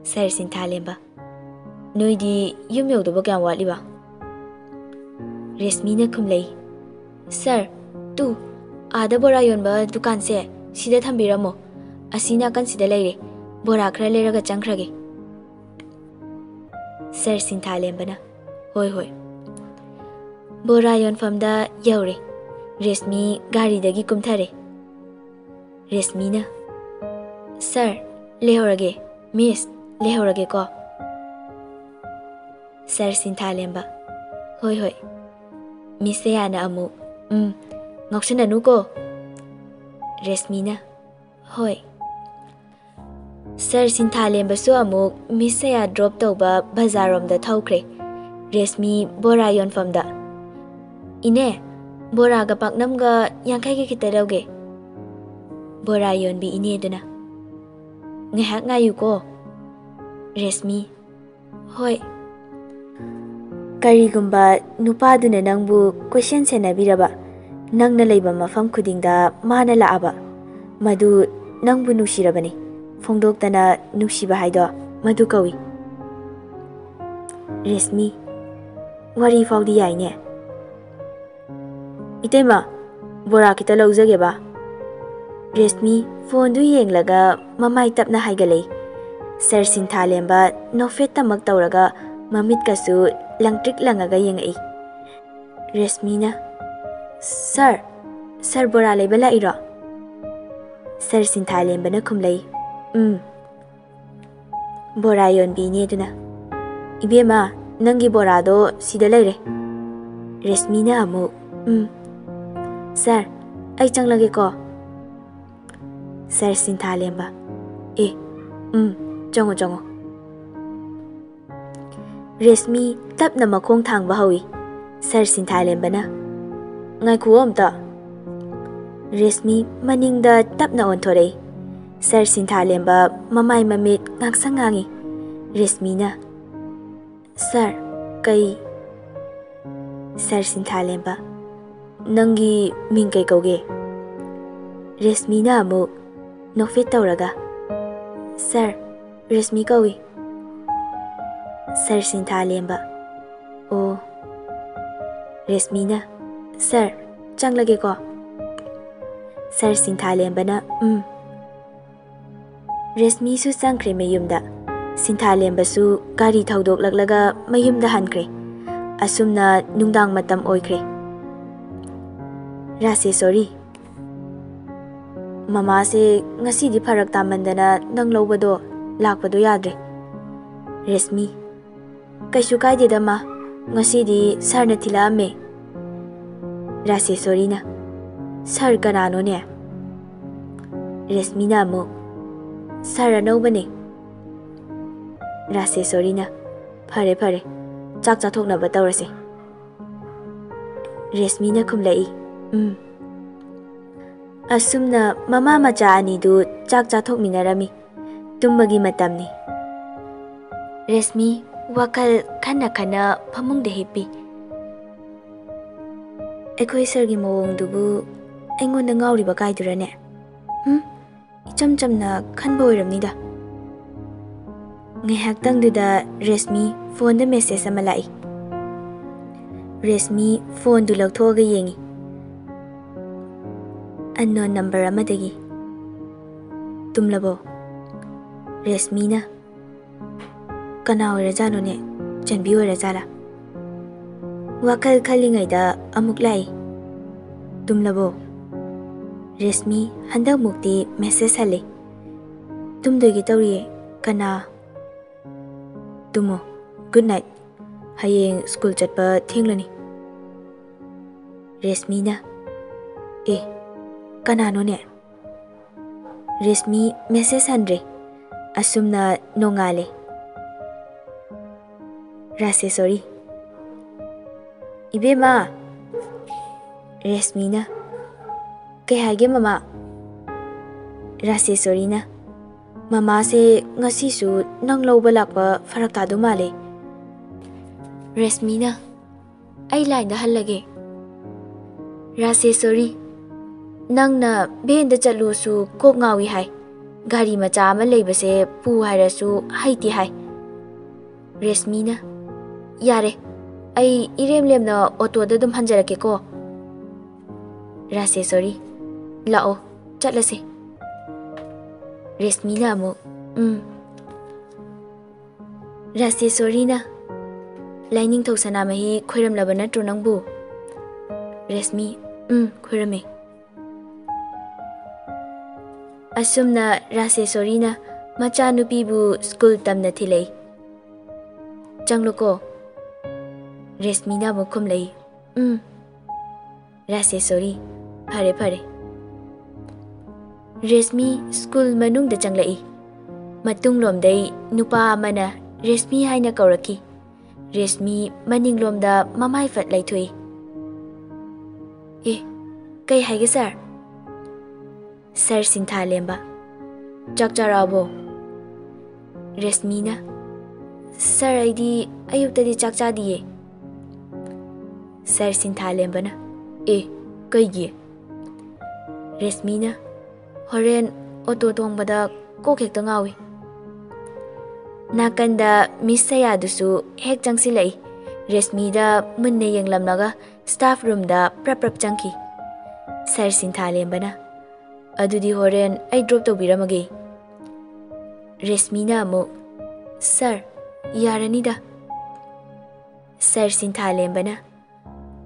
ꯁꯔ ꯁꯤꯟꯊꯥꯂꯦꯝꯕ, "ꯅꯣꯏꯗꯤ ꯌꯨꯝ ꯌꯧꯗꯧꯕ ꯀꯌꯥꯝ ꯋꯥꯠꯂꯤꯕ?" ꯔꯦꯁꯃꯤꯅ ꯈꯨꯝꯂꯩ, "ꯁꯥꯔ, ꯇꯨ, ꯑꯥꯗ ꯕꯣꯔꯥ ꯌꯣꯟꯕ ꯗꯨꯀꯥꯟꯁꯦ ꯁꯤꯗ ꯊꯝꯕꯤꯔꯝꯃꯣ꯫ ꯑꯁꯤ ꯅꯥꯀꯟꯁꯤꯗ ꯂꯩꯔꯦ꯫ ꯕꯣꯔꯥ ꯈꯔ ꯂꯩꯔꯒ ꯆꯪꯈ꯭ꯔꯒꯦ꯫" ꯁꯥꯔ ꯁꯤꯟꯊꯥꯂꯦꯝꯕꯅ, "ꯍꯣꯏ, ꯍꯣꯏ꯫" ꯕꯣꯔꯥ ꯌꯣꯟꯐꯝꯗ ꯌꯧꯔꯦ꯫ ꯔꯦꯁꯃꯤ ꯒꯥꯔꯤꯗꯒꯤ ꯀꯨꯝꯊꯔꯦ꯫ ꯔꯦꯁꯃꯤꯅ, "ꯁꯥꯔ, ꯂꯩꯍꯧꯔꯒꯦ꯫ ꯃꯤꯁ, ꯂꯩꯍꯧꯔꯒꯦꯀꯣ꯫" ꯁꯥꯔ ꯁꯤꯟꯊꯥꯂꯦꯝꯕ, "ꯍꯣꯏ, ꯍꯣꯏ꯫" ꯃꯤꯁ ꯁꯌꯥꯅ ꯑꯃꯨꯛ, "ꯎꯝ, ꯉꯥꯎꯁꯟꯅꯅꯨꯀꯣ꯫" ꯔꯦꯁꯃꯤꯅ, "ꯍꯣꯏ꯫" ꯁꯥꯔ ꯁꯤꯟꯊꯥꯂꯦꯝꯕꯁꯨ ꯑꯃꯨꯛ ꯃꯤꯁ ꯁꯌꯥ ꯗ꯭ꯔꯣꯞ ꯇꯧꯕ ꯕꯖꯥꯔꯔꯣꯝꯗ ꯊꯧꯈ꯭ꯔꯦ꯫ ꯔꯦꯁꯃꯤ ꯕꯣꯔꯥ ꯌꯣꯟꯐꯝꯗ, "ꯏꯅꯦ, ꯕꯣꯔꯥꯒ ꯄꯥꯛꯅꯝꯒ ꯌꯥꯡꯈꯩꯒꯤ ꯈꯤꯇ ꯂꯧꯒꯦ꯫" ꯕꯣꯔꯥ ꯌꯣꯟꯕꯤ ꯏꯅꯦꯗꯨꯅ, "ꯉꯥꯏꯍꯥꯛ ꯉꯥꯏꯌꯨꯀꯣ꯫" ꯔꯦꯁꯃꯤ, "ꯍꯣꯏ꯫" ꯀꯔꯤꯒꯨꯝꯕ ꯅꯨꯄꯥꯗꯨꯅ ꯅꯪꯕꯨ ꯀꯣꯏꯁꯦꯟ ꯁꯦꯟꯅꯕꯤꯔꯕ, ꯅꯪꯅ ꯂꯩꯕ ꯃꯐꯝ ꯈꯨꯗꯤꯡꯗ ꯃꯥꯅ ꯂꯥꯛꯑꯕ, ꯃꯗꯨ ꯅꯪꯕꯨ ꯅꯨꯡꯁꯤꯔꯕꯅꯤ꯫ ꯐꯣꯡꯗꯣꯛꯇꯅ ꯅꯨꯡꯁꯤꯕ ꯍꯥꯏꯗꯣ ꯃꯗꯨ ꯀꯧꯏ꯫ ꯔꯦꯁꯃꯤ, "ꯋꯥꯔꯤ ꯐꯥꯎꯗꯤ ꯌꯥꯏꯅꯦ꯫" "ꯏꯇꯩꯃ, ꯕꯣꯔꯥ ꯈꯤꯇ ꯂꯧꯖꯒꯦꯕ꯫" ꯔꯦꯁꯃꯤ ꯐꯣꯟꯗꯨ ꯌꯦꯡꯂꯒ ꯃꯃꯥꯏ ꯇꯞꯅ ꯍꯥꯏꯒꯠꯂꯛꯏ꯫ ꯁꯥꯔ ꯁꯤꯟꯊꯥꯂꯦꯝꯕ ꯅꯣꯛꯐꯦꯠꯇꯃꯛ ꯇꯧꯔꯒ ꯃꯃꯤꯠꯀꯁꯨ ꯂꯪꯇ꯭ꯔꯤꯛ ꯂꯪꯉꯒ ꯌꯦꯡꯉꯛꯏ꯫ ꯔꯦꯁꯃꯤꯅ, "ꯁꯥꯔ, ꯁꯥꯔ ꯕꯣꯔꯥ ꯂꯩꯕ ꯂꯥꯛꯏꯔꯣ?" ꯁꯥꯔ ꯁꯤꯟꯊꯥꯂꯦꯝꯕꯅ ꯈꯨꯝꯂꯛꯏ, "ꯎꯝ꯫" ꯕꯣꯔꯥ ꯌꯣꯟꯕꯤ ꯏꯅꯦꯗꯨꯅ, "ꯏꯕꯦꯝꯃ, ꯅꯪꯒꯤ ꯕꯣꯔꯥꯗꯣ ꯁꯤꯗ ꯂꯩꯔꯦ꯫" ꯔꯦꯁꯃꯤꯅ ꯑꯃꯨꯛ, "ꯎꯝ꯫ ꯁꯥꯔ, ꯑꯩ ꯆꯪꯂꯒꯦꯀꯣ꯫" ꯁꯥꯔ ꯁꯤꯟꯊꯥꯂꯦꯝꯕ, "ꯑꯦ, ꯎꯝ, ꯆꯪꯉꯣ, ꯆꯪꯉꯣ꯫" ꯔꯦꯁꯃꯤ ꯇꯞꯅ ꯃꯈꯣꯡ ꯊꯥꯡꯕ ꯍꯧꯏ꯫ ꯁꯥꯔ ꯁꯤꯟꯊꯥꯂꯦꯝꯕꯅ, "ꯉꯥꯏꯈꯨꯑꯣ ꯑꯝꯇ꯫" ꯔꯦꯁꯃꯤ ꯃꯅꯤꯡꯗ ꯇꯞꯅ ꯑꯣꯟꯊꯣꯔꯛꯏ꯫ ꯁꯥꯔ ꯁꯤꯟꯊꯥꯂꯦꯝꯕ ꯃꯃꯥꯏ ꯃꯃꯤꯠ ꯉꯥꯡꯁꯪ ꯉꯥꯡꯏ꯫ ꯔꯦꯁꯃꯤꯅ, "ꯁꯥꯔ, ꯀꯩ?" ꯁꯥꯔ ꯁꯤꯟꯊꯥꯂꯦꯝꯕ, "ꯅꯪꯒꯤ ꯃꯤꯡ ꯀꯩ ꯀꯧꯒꯦ?" ꯔꯦꯁꯃꯤꯅ ꯑꯃꯨꯛ ꯅꯣꯛꯐꯦꯠ ꯇꯧꯔꯒ, "ꯁꯥꯔ, ꯔꯦꯁꯃꯤ ꯀꯧꯏ꯫" ꯁꯔ ꯁꯤꯟꯊꯥꯂꯦꯝꯕ꯫ ꯑꯣ꯫ ꯔꯦꯁꯃꯤꯅ, "ꯁꯔ, ꯆꯪꯂꯒꯦꯀꯣ?" ꯁꯔ ꯁꯤꯟꯊꯥꯂꯦꯝꯕꯅ, "ꯎꯝ"꯫ ꯔꯦꯁꯃꯤꯁꯨ ꯆꯪꯈ꯭ꯔꯦ ꯃꯌꯨꯝꯗ꯫ ꯁꯤꯟꯊꯥꯂꯦꯝꯕꯁꯨ ꯒꯥꯔꯤ ꯊꯧꯗꯣꯛꯂꯛꯂꯒ ꯃꯌꯨꯝꯗ ꯍꯟꯈ꯭ꯔꯦ꯫ ꯑꯁꯨꯝꯅ ꯅꯨꯡꯗꯥꯡ ꯃꯇꯝ ꯑꯣꯏꯈ꯭ꯔꯦ꯫ ꯔꯥꯁꯦꯁꯣꯔꯤ, "ꯃꯃꯥꯁꯦ ꯉꯁꯤꯗꯤ ꯐꯔꯛ ꯇꯥꯃꯟꯗꯅ ꯅꯪ ꯂꯧꯕꯗꯣ ꯂꯥꯛꯄꯗꯣ ꯌꯥꯗ꯭ꯔꯦ"꯫ ꯔꯦꯁꯃꯤ, "ꯀꯩꯁꯨ ꯀꯥꯏꯗꯦꯗ ꯃꯥ, ꯉꯁꯤꯗꯤ ꯁꯥꯔꯅ ꯊꯤꯜꯂꯛꯑꯝꯃꯦ"꯫ ꯔꯥꯁꯦꯁꯣꯔꯤꯅ, "ꯁꯥꯔ ꯀꯅꯥꯅꯣꯅꯦ?" ꯔꯦꯁꯃꯤꯅ ꯑꯃꯨꯛ, "ꯁꯥꯔ ꯑꯅꯧꯕꯅꯦ"꯫ ꯔꯥꯁꯦꯁꯣꯔꯤꯅ, "ꯐꯔꯦ ꯐꯔꯦ, ꯆꯥꯛ ꯆꯥꯊꯣꯛꯅꯕ ꯇꯧꯔꯁꯦ"꯫ ꯔꯦꯁꯃꯤꯅ ꯈꯨꯝꯂꯛꯏ, "ꯎꯝ"꯫ ꯑꯁꯨꯝꯅ ꯃꯃꯥ ꯃꯆꯥ ꯑꯅꯤꯗꯨ ꯆꯥꯛ ꯆꯥꯊꯣꯛꯃꯤꯟꯅꯔꯝꯃꯤ꯫ ꯇꯨꯝꯕꯒꯤ ꯃꯇꯝꯅꯤ꯫ ꯔꯦꯁꯃꯤ ꯋꯥꯈꯜ ꯈꯟꯅ ꯈꯟꯅ ꯐꯃꯨꯡꯗ ꯍꯤꯞꯄꯤ꯫ ꯑꯩꯈꯣꯏ ꯁꯥꯔꯒꯤ ꯃꯑꯣꯡꯗꯨꯕꯨ ꯑꯩꯉꯣꯟꯗ ꯉꯥꯎꯔꯤꯕ ꯀꯥꯏꯗꯨꯔꯅꯦ? ꯍꯨꯝ? ꯏꯆꯝ ꯆꯝꯅ ꯈꯟꯕ ꯑꯣꯏꯔꯝꯅꯤꯗ꯫ ꯉꯥꯏꯍꯥꯛꯇꯪꯗꯨꯗ ꯔꯦꯁꯃꯤ ꯐꯣꯟꯗ ꯃꯦꯁꯦꯖ ꯑꯃ ꯂꯥꯛꯏ꯫ ꯔꯦꯁꯃꯤ ꯐꯣꯟꯗꯨ ꯂꯧꯊꯣꯛꯑꯒ ꯌꯦꯡꯉꯤ꯫ ꯑꯟꯅꯣꯟ ꯅꯝꯕꯔ ꯑꯃꯗꯒꯤ꯫ "ꯇꯨꯝꯂꯕꯣ?" ꯔꯦꯁꯃꯤꯅ, "ꯀꯅꯥ ꯑꯣꯏꯔꯖꯥꯠꯅꯣꯅꯦ? ꯆꯟꯕꯤ ꯑꯣꯏꯔꯖꯥꯠꯂꯥ?" ꯋꯥꯈꯜ ꯈꯜꯂꯤꯉꯩꯗ ꯑꯃꯨꯛ ꯂꯥꯛꯏ꯫ "ꯇꯨꯝꯂꯕꯣ?" ꯔꯦꯁꯃꯤ ꯍꯟꯗꯛꯃꯨꯛꯇꯤ ꯃꯦꯁꯦꯖ ꯍꯜꯂꯤ꯫ "ꯇꯨꯝꯗꯣꯏꯒꯦ ꯇꯧꯔꯤꯌꯦ꯫ ꯀꯅꯥ?" "ꯇꯨꯝꯃꯣ꯫ Good night. ꯍꯌꯦꯡ ꯁ꯭ꯀꯨꯜ ꯆꯠꯄ ꯊꯦꯡꯂꯅꯤ"꯫ ꯔꯦꯁꯃꯤꯅ, "ꯑꯦ, ꯀꯅꯥꯅꯣꯅꯦ?" ꯔꯦꯁꯃꯤ ꯃꯦꯁꯦꯖ ꯍꯟꯗ꯭ꯔꯦ꯫ ꯑꯁꯨꯝꯅ ꯅꯣꯡꯉꯥꯜꯂꯦ꯫ ꯔꯥꯁꯦꯁꯣꯔꯤ, "ꯏꯕꯦꯝꯃ!" ꯔꯦꯁꯃꯤꯅ, "ꯀꯩ ꯍꯥꯏꯒꯦ ꯃꯃꯥ?" ꯔꯥꯁꯦꯁꯣꯔꯤꯅ, "ꯃꯃꯥꯁꯦ ꯉꯁꯤꯁꯨ ꯅꯪ ꯂꯧꯕ ꯂꯥꯛꯄ ꯐꯔꯛ ꯇꯥꯗꯧ ꯃꯥꯜꯂꯦ"꯫ ꯔꯦꯁꯃꯤꯅ, "ꯑꯩ ꯂꯥꯏꯟꯗ ꯍꯜꯂꯒꯦ"꯫ ꯔꯥꯁꯦꯁꯣꯔꯤ, "ꯅꯪꯅ ꯚꯦꯟꯗ ꯆꯠꯂꯨꯁꯨ ꯀꯣꯛ ꯉꯥꯎꯏ ꯍꯥꯏ, ꯒꯥꯔꯤ ꯃꯆꯥ ꯑꯃ ꯂꯩꯕꯁꯦ ꯄꯨ ꯍꯥꯏꯔꯁꯨ ꯍꯩꯇꯦ ꯍꯥꯏ"꯫ ꯔꯦꯁꯃꯤꯅ, "ꯌꯥꯔꯦ, ꯑꯩ ꯏꯔꯦꯝ ꯂꯦꯝꯅ ꯑꯣꯇꯣꯗ ꯑꯗꯨꯝ ꯍꯟꯖꯔꯛꯀꯦꯀꯣ꯫" ꯔꯥꯁꯦꯁꯣꯔꯤ, "ꯂꯥꯛꯑꯣ, ꯆꯠꯂꯁꯦ꯫" ꯔꯦꯁꯃꯤꯅ ꯑꯃꯨꯛ, "ꯎꯝ꯫" ꯔꯥꯁꯦꯁꯣꯔꯤꯅ, "ꯂꯥꯏꯅꯤꯡꯊꯧ ꯁꯅꯥꯃꯍꯤ ꯈꯣꯏꯔꯝꯂꯕ ꯅꯠꯇ꯭ꯔꯣ ꯅꯪꯕꯨ?" ꯔꯦꯁꯃꯤ, "ꯎꯝ, ꯈꯣꯏꯔꯝꯃꯦ꯫" ꯑꯁꯨꯝꯅ ꯔꯥꯁꯦꯁꯣꯔꯤꯅ ꯃꯆꯥꯅꯨꯄꯤꯕꯨ ꯁ꯭ꯀꯨꯜ ꯇꯝꯅ ꯊꯤꯜꯂꯛꯏ꯫ "ꯆꯪꯂꯨꯀꯣ꯫" ꯔꯦꯁꯃꯤꯅ ꯑꯃꯨꯛ ꯈꯨꯝꯂꯛꯏ, "ꯎꯝ꯫" ꯔꯥꯁꯦꯁꯣꯔꯤ, "ꯐꯔꯦ, ꯐꯔꯦ꯫" ꯔꯦꯁꯃꯤ ꯁ꯭ꯀꯨꯜ ꯃꯅꯨꯡꯗ ꯆꯪꯂꯛꯏ꯫ ꯃꯇꯨꯡꯂꯣꯝꯗꯩ ꯅꯨꯄꯥ ꯑꯃꯅ ꯔꯦꯁꯃꯤ ꯍꯥꯏꯅ ꯀꯧꯔꯛꯈꯤ꯫ ꯔꯦꯁꯃꯤ ꯃꯅꯤꯡꯂꯣꯝꯗ ꯃꯃꯥꯏ ꯐꯠ ꯂꯩꯊꯣꯛꯏ꯫ "ꯑꯦ, ꯀꯩ ꯍꯥꯏꯒꯦ ꯁꯥꯔ?" "ꯁꯥꯔ ꯁꯤꯟꯊꯥꯂꯦꯝꯕ, ꯆꯥꯛ ꯆꯥꯔꯛꯑꯕꯣ?" ꯔꯦꯁꯃꯤꯅ, "ꯁꯥꯔ, ꯑꯩꯗꯤ ꯑꯌꯨꯛꯇꯗꯤ ꯆꯥꯛ ꯆꯥꯗꯤꯌꯦ꯫" ꯁꯥꯔ ꯁꯤꯟꯊꯥꯂꯦꯝꯕꯅ, "ꯑꯦ, ꯀꯩꯒꯤ?" ꯔꯦꯁꯃꯤꯅ, "ꯍꯣꯔꯦꯟ ꯑꯣꯇꯣ ꯇꯣꯡꯕꯗ ꯀꯣꯛ ꯍꯦꯛꯇ ꯉꯥꯎꯏ꯫" ꯅꯥꯀꯟꯗ ꯃꯤꯁ ꯁꯌꯥꯗꯨꯁꯨ ꯍꯦꯛ ꯆꯪꯁꯤꯜꯂꯛꯏ꯫ ꯔꯦꯁꯃꯤꯗ ꯃꯨꯟꯅ ꯌꯦꯡꯂꯝꯂꯒ ꯁ꯭ꯇꯥꯐ ꯔꯨꯝꯗ ꯄ꯭ꯔꯞ ꯄ꯭ꯔꯞ ꯆꯪꯈꯤ꯫ ꯁꯥꯔ ꯁꯤꯟꯊꯥꯂꯦꯝꯕꯅ, "ꯑꯗꯨꯗꯤ ꯍꯣꯔꯦꯟ ꯑꯩ ꯗ꯭ꯔꯣꯞ ꯇꯧꯕꯤꯔꯝꯃꯒꯦ꯫" ꯔꯦꯁꯃꯤꯅ ꯑꯃꯨꯛ, "ꯁꯥꯔ, ꯌꯥꯔꯅꯤꯗ꯫" ꯁꯥꯔ ꯁꯤꯟꯊꯥꯂꯦꯝꯕꯅ,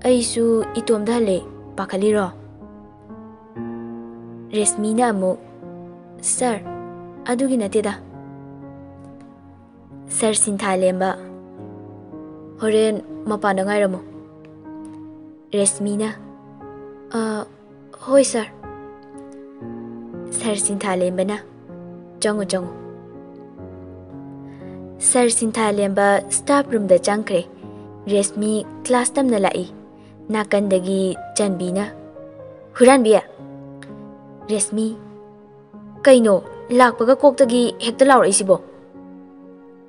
"ꯑꯩꯁꯨ ꯏꯇꯣꯝꯗ ꯍꯜꯂꯦ, ꯄꯥꯈꯠꯂꯤꯔꯣ?" ꯔꯦꯁꯃꯤꯅ ꯑꯃꯨꯛ, "ꯁꯥꯔ, ꯑꯗꯨꯒꯤ ꯅꯠꯇꯦꯗ꯫" ꯁꯥꯔ ꯁꯤꯟꯊꯥꯂꯦꯝꯕ, "ꯍꯣꯔꯦꯟ ꯃꯄꯥꯟꯗ ꯉꯥꯏꯔꯝꯃꯨ꯫" ꯔꯦꯁꯃꯤꯅ, "ꯑ, ꯍꯣꯏ ꯁꯥꯔ꯫" ꯁꯥꯔ ꯁꯤꯟꯊꯥꯂꯦꯝꯕꯅ, "ꯆꯪꯉꯨ, ꯆꯪꯉꯨ꯫" ꯁꯥꯔ ꯁꯤꯟꯊꯥꯂꯦꯝꯕ ꯁ꯭ꯇꯥꯐ ꯔꯨꯝꯗ ꯆꯪꯈ꯭ꯔꯦ꯫ ꯔꯦꯁꯃꯤ ꯀ꯭ꯂꯥꯁ ꯇꯝꯅ ꯂꯥꯛꯏ꯫ ꯅꯥꯀꯟꯗꯒꯤ ꯆꯟꯕꯤꯅ, "ꯍꯨꯔꯥꯟꯕꯤ!" ꯔꯦꯁꯃꯤ, "ꯀꯩꯅꯣ, ꯂꯥꯛꯄꯒ ꯀꯣꯛꯇꯒꯤ ꯍꯦꯛꯇ ꯂꯥꯎꯔꯛꯏꯁꯤꯕꯣ?"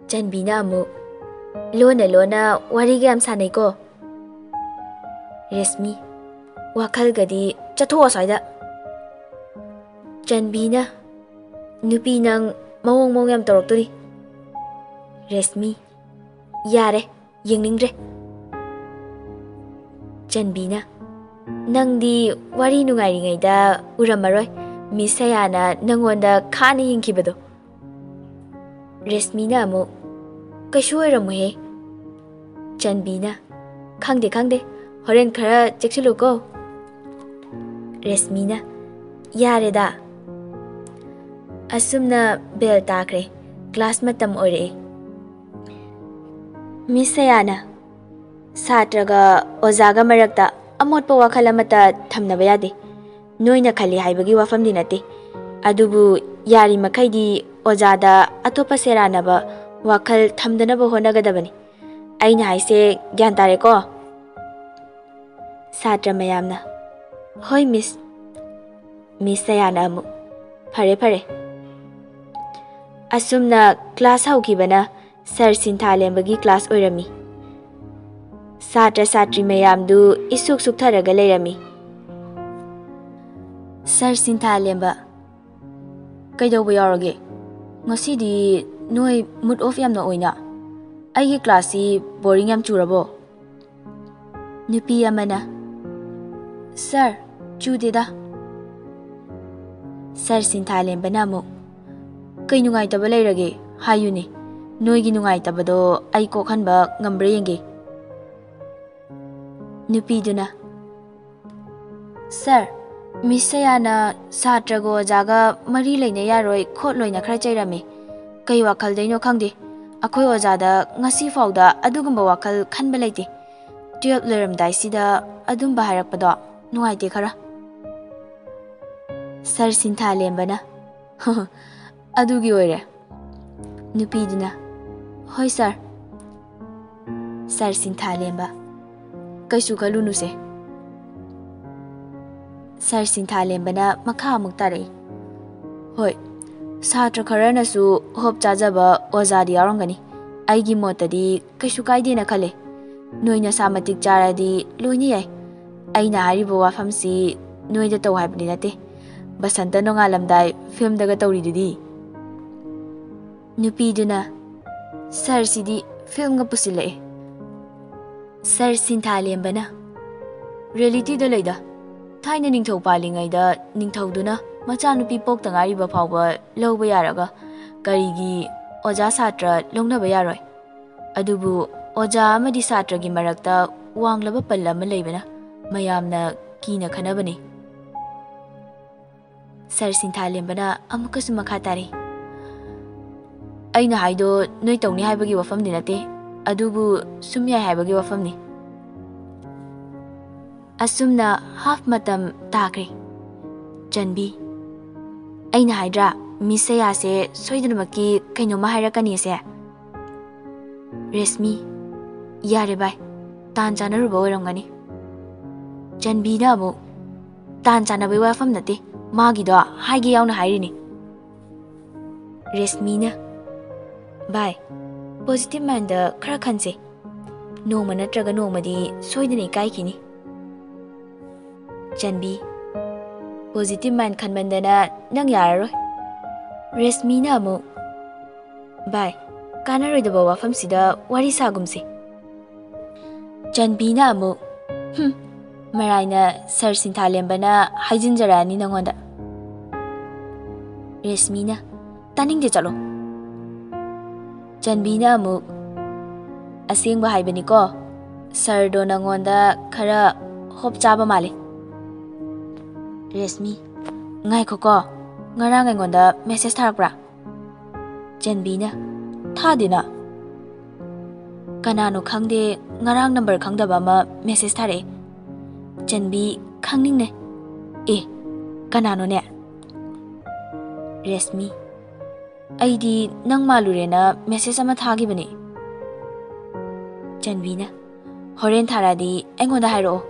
ꯆꯟꯕꯤꯅ ꯑꯃꯨꯛ, "ꯂꯣꯟꯅ ꯂꯣꯟꯅ ꯋꯥꯔꯤꯒ ꯌꯥꯝ ꯁꯥꯟꯅꯩꯀꯣ꯫" ꯔꯦꯁꯃꯤ, "ꯋꯥꯈꯜꯒꯗꯤ ꯆꯠꯊꯣꯛ ꯑꯁ꯭ꯋꯥꯏꯗ꯫" ꯆꯟꯕꯤꯅ, "ꯅꯨꯄꯤ ꯅꯪ ꯃꯑꯣꯡ ꯃꯑꯣꯡ ꯌꯥꯝ ꯇꯧꯔꯛꯇꯣꯔꯤ꯫" ꯔꯦꯁꯃꯤ, "ꯌꯥꯔꯦ, ꯌꯦꯡꯅꯤꯡꯗ꯭ꯔꯦ꯫" ꯆꯟꯕꯤꯅ, "ꯅꯪꯗꯤ ꯋꯥꯔꯤ ꯅꯨꯡꯉꯥꯏꯔꯤꯉꯩꯗ ꯎꯔꯝꯃꯔꯣꯏ ꯃꯤꯁ ꯁꯌꯥꯅ ꯅꯪꯉꯣꯟꯗ ꯈꯥꯅ ꯌꯦꯡꯈꯤꯕꯗꯣ꯫" ꯔꯦꯁꯃꯤꯅ ꯑꯃꯨꯛ, "ꯀꯩꯁꯨ ꯑꯣꯏꯔꯝꯃꯣꯏꯍꯦ꯫" ꯆꯟꯕꯤꯅ, "ꯈꯪꯗꯦ, ꯈꯪꯗꯦ, ꯍꯣꯔꯦꯟ ꯈꯔ ꯆꯦꯛꯁꯤꯜꯂꯨꯀꯣ꯫" ꯔꯦꯁꯃꯤꯅ, "ꯌꯥꯔꯦꯗ꯫" ꯑꯁꯨꯝꯅ ꯕꯦꯜ ꯇꯥꯈ꯭ꯔꯦ꯫ ꯀ꯭ꯂꯥꯁ ꯃꯇꯝ ꯑꯣꯏꯔꯛꯑꯦ꯫ ꯃꯤꯁ ꯁꯌꯥꯅ, "ꯁꯥꯇ꯭ꯔꯒ ꯑꯣꯖꯥꯒ ꯃꯔꯛꯇ ꯑꯃꯣꯠꯄ ꯋꯥꯈꯜ ꯑꯃꯠꯇ ꯊꯝꯅꯕ ꯌꯥꯗꯦ꯫ ꯅꯣꯏꯅ ꯈꯜꯂꯤ ꯍꯥꯏꯕꯒꯤ ꯋꯥꯐꯝꯗꯤ ꯅꯠꯇꯦ꯫ ꯑꯗꯨꯕꯨ ꯌꯥꯔꯤꯃꯈꯩꯗꯤ ꯑꯣꯖꯥꯗ ꯑꯇꯣꯞꯄ ꯁꯦꯔꯥꯟꯅꯕ ꯋꯥꯈꯜ ꯊꯝꯗꯅꯕ ꯍꯣꯠꯅꯒꯗꯕꯅꯤ꯫ ꯑꯩꯅ ꯍꯥꯏꯁꯦ ꯒ꯭ꯌꯥꯟ ꯇꯥꯔꯦꯀꯣ?" ꯁꯥꯇ꯭ꯔ ꯃꯌꯥꯝꯅ, "ꯍꯣꯏ, ꯃꯤꯁ꯫" ꯃꯤꯁ ꯁꯌꯥꯅ ꯑꯃꯨꯛ, "ꯐꯔꯦ, ꯐꯔꯦ꯫" ꯑꯁꯨꯝꯅ ꯀ꯭ꯂꯥꯁ ꯍꯧꯈꯤꯕꯅ ꯁꯔ ꯁꯤꯟꯊꯥꯂꯦꯝꯕꯒꯤ ꯀ꯭ꯂꯥꯁ ꯑꯣꯏꯔꯝꯃꯤ꯫ ꯁꯥꯇ꯭ꯔ ꯁꯥꯇ꯭ꯔꯤ ꯃꯌꯥꯝꯗꯨ ꯏꯁꯨꯛ ꯁꯨꯛꯊꯔꯒ ꯂꯩꯔꯝꯃꯤ꯫ ꯁꯔ ꯁꯤꯟꯊꯥꯂꯦꯝꯕ, "ꯀꯩꯗꯧꯕ ꯌꯥꯎꯔꯒꯦ? ꯉꯁꯤꯗꯤ ꯅꯣꯏ ꯃꯨꯗ ꯑꯣꯐ ꯌꯥꯝꯅ ꯑꯣꯏꯅ꯫ ꯑꯩꯒꯤ ꯀ꯭ꯂꯥꯁꯁꯤ ꯕꯣꯔꯤꯡ ꯌꯥꯝ ꯆꯨꯔꯕꯣ?" ꯅꯨꯄꯤ ꯑꯃꯅ, "ꯁꯔ, ꯆꯨꯗꯦꯗ꯫" ꯁꯔ ꯁꯤꯟꯊꯥꯂꯦꯝꯕꯅ ꯑꯃꯨꯛ, "ꯀꯩ ꯅꯨꯡꯉꯥꯏꯇꯕ ꯂꯩꯔꯒꯦ? ꯍꯥꯏꯌꯨꯅꯦ꯫ ꯅꯣꯏꯒꯤ ꯅꯨꯡꯉꯥꯏꯇꯕꯗꯣ ꯑꯩ ꯀꯣꯛꯍꯟꯕ ꯉꯝꯕ꯭ꯔꯥ ꯌꯦꯡꯒꯦ꯫" ꯅꯨꯄꯤꯗꯨꯅ, "ꯁꯔ, ꯃꯤꯁ ꯁꯌꯥꯅ ꯁꯥꯇ꯭ꯔꯒ ꯑꯣꯖꯥꯒ ꯃꯔꯤ ꯂꯩꯅ ꯌꯥꯔꯣꯏ ꯈꯣꯠꯂꯣꯏꯅ ꯈꯔ ꯆꯩꯔꯝꯃꯤ꯫ ꯀꯩ ꯋꯥꯈꯜꯗꯩꯅꯣ ꯈꯪꯗꯦ, ꯑꯩꯈꯣꯏ ꯑꯣꯖꯥꯗ ꯉꯁꯤ ꯐꯥꯎꯗ ꯑꯗꯨꯒꯨꯝꯕ ꯋꯥꯈꯜ ꯈꯟꯕ ꯂꯩꯇꯦ꯫ ꯇꯨꯌꯦꯜꯞ ꯂꯣꯏꯔꯝꯗꯥꯏꯁꯤꯗ ꯑꯗꯨꯝꯕ ꯍꯥꯏꯔꯛꯄꯗꯣ ꯅꯨꯡꯉꯥꯏꯇꯦ ꯈꯔ꯫" ꯁꯔ ꯁꯤꯟꯊꯥꯂꯦꯝꯕꯅ, "ꯑꯗꯨꯒꯤ ꯑꯣꯏꯔꯦ꯫" ꯅꯨꯄꯤꯗꯨꯅ, "ꯍꯣꯏ ꯁꯔ꯫" ꯁꯔ ꯁꯤꯟꯊꯥꯂꯦꯝꯕ, "ꯀꯩꯁꯨ ꯈꯜꯂꯨꯅꯨꯁꯦ꯫" ꯁꯔ ꯁꯤꯟꯊꯥꯂꯦꯝꯕꯅ ꯃꯈꯥ ꯑꯃꯨꯛ ꯇꯥꯔꯛꯏ, "ꯍꯣꯏ, ꯁꯥꯇ꯭ꯔ ꯈꯔꯅꯁꯨ ꯍꯣꯞ ꯆꯥꯖꯕ ꯑꯣꯖꯥꯗꯤ ꯌꯥꯎꯔꯝꯒꯅꯤ꯫ ꯑꯩꯒꯤ ꯃꯣꯠꯇꯗꯤ ꯀꯩꯁꯨ ꯀꯥꯏꯗꯦꯅ ꯈꯜꯂꯦ꯫ ꯅꯣꯏ ꯅꯁꯥ ꯃꯇꯤꯛ ꯆꯥꯔꯗꯤ ꯂꯣꯏꯅ ꯌꯥꯏ꯫ ꯑꯩꯅ ꯍꯥꯏꯔꯤꯕ ꯋꯥꯐꯝꯁꯤ ꯅꯣꯏꯗ ꯇꯧ ꯍꯥꯏꯕꯗꯤ ꯅꯠꯇꯦ꯫ ꯕꯁꯟꯇ ꯅꯣꯡꯉꯥꯜꯂꯝꯗꯥꯏ ꯐꯤꯜꯝꯗꯒ ꯇꯧꯔꯤꯗꯨꯗꯤ꯫" ꯅꯨꯄꯤꯗꯨꯅ, "ꯁꯔꯁꯤꯗꯤ ꯐꯤꯜꯝꯒ ꯄꯨꯁꯤꯜꯂꯛꯑꯦ꯫ ꯁꯔ ꯁꯤꯟꯊꯥꯂꯦꯝꯕꯅ, "ꯔꯤꯌꯦꯂꯤꯇꯤꯗ ꯂꯩꯗ꯫ ꯊꯥꯏꯅ ꯅꯤꯡꯊꯧ ꯄꯥꯜꯂꯤꯉꯩꯗ ꯅꯤꯡꯊꯧꯗꯨꯅ ꯃꯆꯥꯅꯨꯄꯤ ꯄꯣꯛꯇ ꯉꯥꯏꯔꯤꯕ ꯐꯥꯎꯕ ꯂꯧꯕ ꯌꯥꯔꯒ ꯀꯔꯤꯒꯤ ꯑꯣꯖꯥ ꯁꯥꯇ꯭ꯔ ꯂꯧꯅꯕ ꯌꯥꯔꯣꯏ? ꯑꯗꯨꯕꯨ ꯑꯣꯖꯥ ꯑꯃꯗꯤ ꯁꯥꯇ꯭ꯔꯒꯤ ꯃꯔꯛꯇ ꯋꯥꯡꯂꯕ ꯄꯜ ꯑꯃ ꯂꯩꯕꯅ ꯃꯌꯥꯝꯅ ꯀꯤꯅ ꯈꯟꯅꯕꯅꯤ꯫" ꯁꯔ ꯁꯤꯟꯊꯥꯂꯦꯝꯕꯅ ꯑꯃꯨꯛꯀꯁꯨ ꯃꯈꯥ ꯇꯥꯔꯤ꯫ "ꯑꯩꯅ ꯍꯥꯏꯗꯣ ꯅꯣꯏ ꯇꯧꯅꯤ ꯍꯥꯏꯕꯒꯤ ꯋꯥꯐꯝꯗꯤ ꯅꯠꯇꯦ, ꯑꯗꯨꯕꯨ ꯁꯨꯝ ꯌꯥꯏ ꯍꯥꯏꯕꯒꯤ ꯋꯥꯐꯝꯅꯤ꯫" ꯑꯁꯨꯝꯅ ꯍꯥꯐ ꯃꯇꯝ ꯇꯥꯈ꯭ꯔꯦ꯫ ꯆꯟꯕꯤ, "ꯑꯩꯅ ꯍꯥꯏꯗ꯭ꯔꯥ, ꯃꯤꯁ ꯁꯌꯥꯁꯦ ꯁꯣꯏꯗꯅꯃꯛꯀꯤ ꯀꯩꯅꯣꯝꯃ ꯍꯥꯏꯔꯛꯀꯅꯤꯁꯦ꯫" ꯔꯦꯁꯃꯤ, "ꯌꯥꯔꯦ ꯚꯥꯏ, ꯇꯥꯟ ꯆꯥꯅꯔꯨꯕ ꯑꯣꯏꯔꯝꯒꯅꯤ꯫" ꯆꯟꯕꯤꯅ ꯑꯃꯨꯛ, "ꯇꯥꯟ ꯆꯥꯅꯕꯩ ꯋꯥꯐꯝ ꯅꯠꯇꯦ, ꯃꯥꯒꯤꯗꯣ ꯍꯥꯏꯒꯦ ꯌꯥꯎꯅ ꯍꯥꯏꯔꯤꯅꯤ꯫" ꯔꯦꯁꯃꯤꯅ, "ꯚꯥꯏ, ꯄꯣꯖꯤꯇꯤꯚ ꯃꯥꯏꯟꯗ ꯈꯔ ꯈꯟꯁꯦ꯫ ꯅꯣꯡꯃ ꯅꯠꯇ꯭ꯔꯒ ꯅꯣꯡꯃꯗꯤ ꯁꯣꯏꯗꯅ ꯏꯀꯥꯏꯈꯤꯅꯤ꯫" ꯆꯟꯕꯤ, "ꯄꯣꯖꯤꯇꯤꯚ ꯃꯥꯏꯟ ꯈꯟꯃꯟꯗꯅ ꯅꯪ ꯌꯥꯔꯔꯣꯏ꯫" ꯔꯦꯁꯃꯤꯅ ꯑꯃꯨꯛ, "ꯚꯥꯏ, ꯀꯥꯟꯅꯔꯣꯏꯗꯕ ꯋꯥꯐꯝꯁꯤꯗ ꯋꯥꯔꯤ ꯁꯥꯒꯨꯝꯁꯦ꯫" ꯆꯟꯕꯤꯅ ꯑꯃꯨꯛ, "ꯍꯨꯝ, ꯃꯔꯥꯏꯅ ꯁꯔ ꯁꯤꯟꯊꯥꯂꯦꯝꯕꯅ ꯍꯥꯏꯖꯤꯟꯖꯔꯛꯑꯅꯤ ꯅꯉꯣꯟꯗ꯫" ꯔꯦꯁꯃꯤꯅ, "ꯇꯥꯅꯤꯡꯗꯦ, ꯆꯠꯂꯣ꯫" ꯆꯟꯕꯤꯅ ꯑꯃꯨꯛ, "ꯑꯁꯦꯡꯕ ꯍꯥꯏꯕꯅꯤꯀꯣ, ꯁꯔꯗꯣ ꯅꯉꯣꯟꯗ ꯈꯔ ꯍꯣꯞ ꯆꯥꯕ ꯃꯥꯜꯂꯦ꯫" ꯔꯦꯁꯃꯤ, "ꯉꯥꯏꯈꯣꯀꯣ, ꯉꯔꯥꯡ ꯑꯩꯉꯣꯟꯗ ꯃꯦꯁꯦꯖ ꯊꯥꯔꯛꯄ꯭ꯔꯥ?" ꯆꯟꯕꯤꯅ, "ꯊꯥꯗꯦꯅ꯫" ꯀꯅꯥꯅꯣ ꯈꯪꯗꯦ, ꯉꯔꯥꯡ ꯅꯝꯕꯔ ꯈꯪꯗꯕ ꯑꯃ ꯃꯦꯁꯦꯖ ꯊꯥꯔꯛꯑꯦ꯫ ꯆꯟꯕꯤ, ꯈꯪꯅꯤꯡꯅ, "ꯑꯦ, ꯀꯅꯥꯅꯣꯅꯦ?" ꯔꯦꯁꯃꯤ, "ꯑꯩꯗꯤ ꯅꯪ ꯃꯥꯜꯂꯨꯔꯦꯅ ꯃꯦꯁꯦꯖ ꯑꯃ ꯊꯥꯈꯤꯕꯅꯦ꯫" ꯆꯟꯕꯤꯅ, "ꯍꯣꯔꯦꯟ ꯊꯥꯔꯛꯑꯗꯤ ꯑꯩꯉꯣꯟꯗ ꯍꯥꯏꯔꯛꯑꯣ꯫"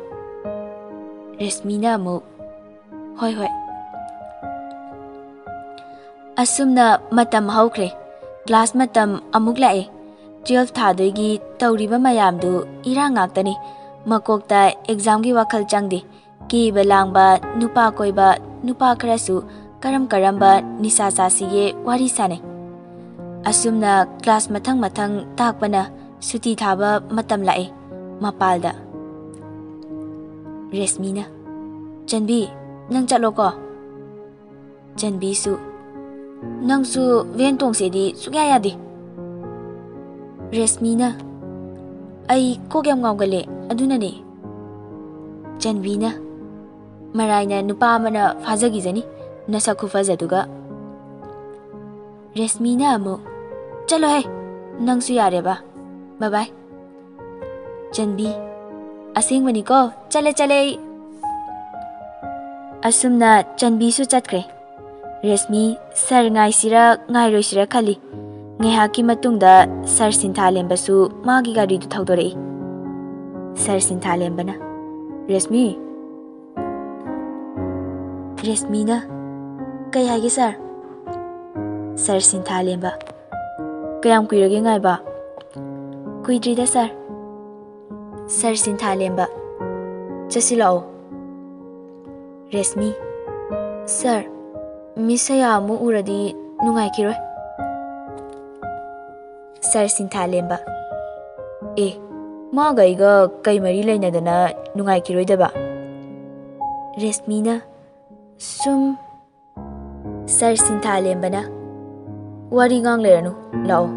ꯔꯦꯁꯃꯤꯅ ꯑꯃꯨꯛ, "ꯍꯣꯏ, ꯍꯣꯏ꯫" ꯑꯁꯨꯝꯅ ꯃꯇꯝ ꯍꯧꯈ꯭ꯔꯦ꯫ ꯀ꯭ꯂꯥꯁ ꯃꯇꯝ ꯑꯃꯨꯛ ꯂꯥꯛꯑꯦ꯫ ꯇꯨꯋꯦꯜꯐ ꯊꯥꯗꯣꯏꯒꯤ ꯇꯧꯔꯤꯕ ꯃꯌꯥꯝꯗꯨ ꯏꯔꯥꯡ ꯉꯥꯛꯇꯅꯤ꯫ ꯃꯀꯣꯛꯇ ꯑꯦꯛꯖꯥꯝꯒꯤ ꯋꯥꯈꯜ ꯆꯪꯗꯦ꯫ ꯀꯦꯕ ꯂꯥꯡꯕ, ꯅꯨꯄꯥ ꯀꯣꯏꯕ, ꯅꯨꯄꯥ ꯈꯔꯁꯨ ꯀꯔꯝ ꯀꯔꯝꯕ ꯅꯤꯁꯥ ꯆꯥꯁꯤꯒꯦ ꯋꯥꯔꯤ ꯁꯥꯅꯩ꯫ ꯑꯁꯨꯝꯅ ꯀ꯭ꯂꯥꯁ ꯃꯊꯪ ꯃꯊꯪ ꯇꯥꯛꯄꯅ ꯁꯨꯇꯤ ꯊꯥꯕ ꯃꯇꯝ ꯂꯥꯛꯑꯦ꯫ ꯃꯄꯥꯜꯗ ꯔꯦꯁꯃꯤꯅ, "ꯆꯟꯕꯤ, ꯅꯪ ꯆꯠꯂꯣꯀꯣ꯫" ꯆꯟꯕꯤꯁꯨ, "ꯅꯪꯁꯨ ꯚꯦꯟ ꯇꯣꯡꯁꯦꯗꯤ ꯁꯨꯡꯌꯥ ꯌꯥꯗꯦ꯫" ꯔꯦꯁꯃꯤꯅ, "ꯑꯩ ꯀꯣꯛ ꯌꯥꯝ ꯉꯥꯎꯒꯜꯂꯦ, ꯑꯗꯨꯅꯅꯦ꯫" ꯆꯟꯕꯤꯅ, "ꯃꯔꯥꯏꯅ ꯅꯨꯄꯥ ꯑꯃꯅ ꯐꯥꯖꯈꯤꯖꯅꯤ, ꯅꯁꯛ ꯈꯨꯐꯖꯗꯨꯒ꯫" ꯔꯦꯁꯃꯤꯅ ꯑꯃꯨꯛ, "ꯆꯠꯂꯣꯍꯦ, ꯅꯪꯁꯨ ꯌꯥꯔꯦꯕ, ꯕꯥꯏ ꯕꯥꯏ꯫" ꯆꯟꯕꯤ, "ꯑꯁꯦꯡꯕꯅꯤꯀꯣ, ꯆꯠꯂꯦ, ꯆꯠꯂꯦ ꯑꯩ꯫" ꯑꯁꯨꯝꯅ ꯆꯟꯕꯤꯁꯨ ꯆꯠꯈ꯭ꯔꯦ꯫ ꯔꯦꯁꯃꯤ ꯁꯥꯔ ꯉꯥꯏꯁꯤꯔ ꯉꯥꯏꯔꯣꯏꯁꯤꯔ ꯈꯜꯂꯤ꯫ ꯉꯥꯏꯍꯥꯛꯀꯤ ꯃꯇꯨꯡꯗ ꯁꯥꯔ ꯁꯤꯟꯊꯥꯂꯦꯝꯕꯁꯨ ꯃꯥꯒꯤ ꯒꯥꯔꯤꯗꯨ ꯊꯧꯗꯣꯔꯛꯏ꯫ ꯁꯥꯔ ꯁꯤꯟꯊꯥꯂꯦꯝꯕꯅ, "ꯔꯦꯁꯃꯤ꯫" ꯔꯦꯁꯃꯤꯅ, "ꯀꯩ ꯍꯥꯏꯒꯦ ꯁꯥꯔ?" ꯁꯥꯔ ꯁꯤꯟꯊꯥꯂꯦꯝꯕ, "ꯀꯌꯥꯝ ꯀꯨꯏꯔꯒꯦ ꯉꯥꯏꯕ?" "ꯀꯨꯏꯗ꯭ꯔꯤꯗ ꯁꯥꯔ꯫" ꯁꯥꯔ ꯁꯤꯟꯊꯥꯂꯦꯝꯕ, "ꯆꯠꯁꯤꯜꯂꯛꯑꯣ꯫" ꯔꯦꯁꯃꯤ, "ꯁꯥꯔ, ꯃꯤꯁ ꯁꯌꯥ ꯑꯃꯨꯛ ꯎꯔꯗꯤ ꯅꯨꯡꯉꯥꯏꯈꯤꯔꯣꯏ꯫" ꯁꯥꯔ ꯁꯤꯟꯊꯥꯂꯦꯝꯕ, "ꯑꯦ, ꯃꯥꯒ ꯑꯩꯒ ꯀꯩ ꯃꯔꯤ ꯂꯩꯅꯗꯅ ꯅꯨꯡꯉꯥꯏꯈꯤꯔꯣꯏꯗꯕ?" ꯔꯦꯁꯃꯤꯅ, "ꯁꯨꯝ꯫" ꯁꯥꯔ ꯁꯤꯟꯊꯥꯂꯦꯝꯕꯅ, "ꯋꯥꯔꯤ ꯉꯥꯡ ꯂꯩꯔꯅꯨ, ꯂꯥꯛꯑꯣ꯫"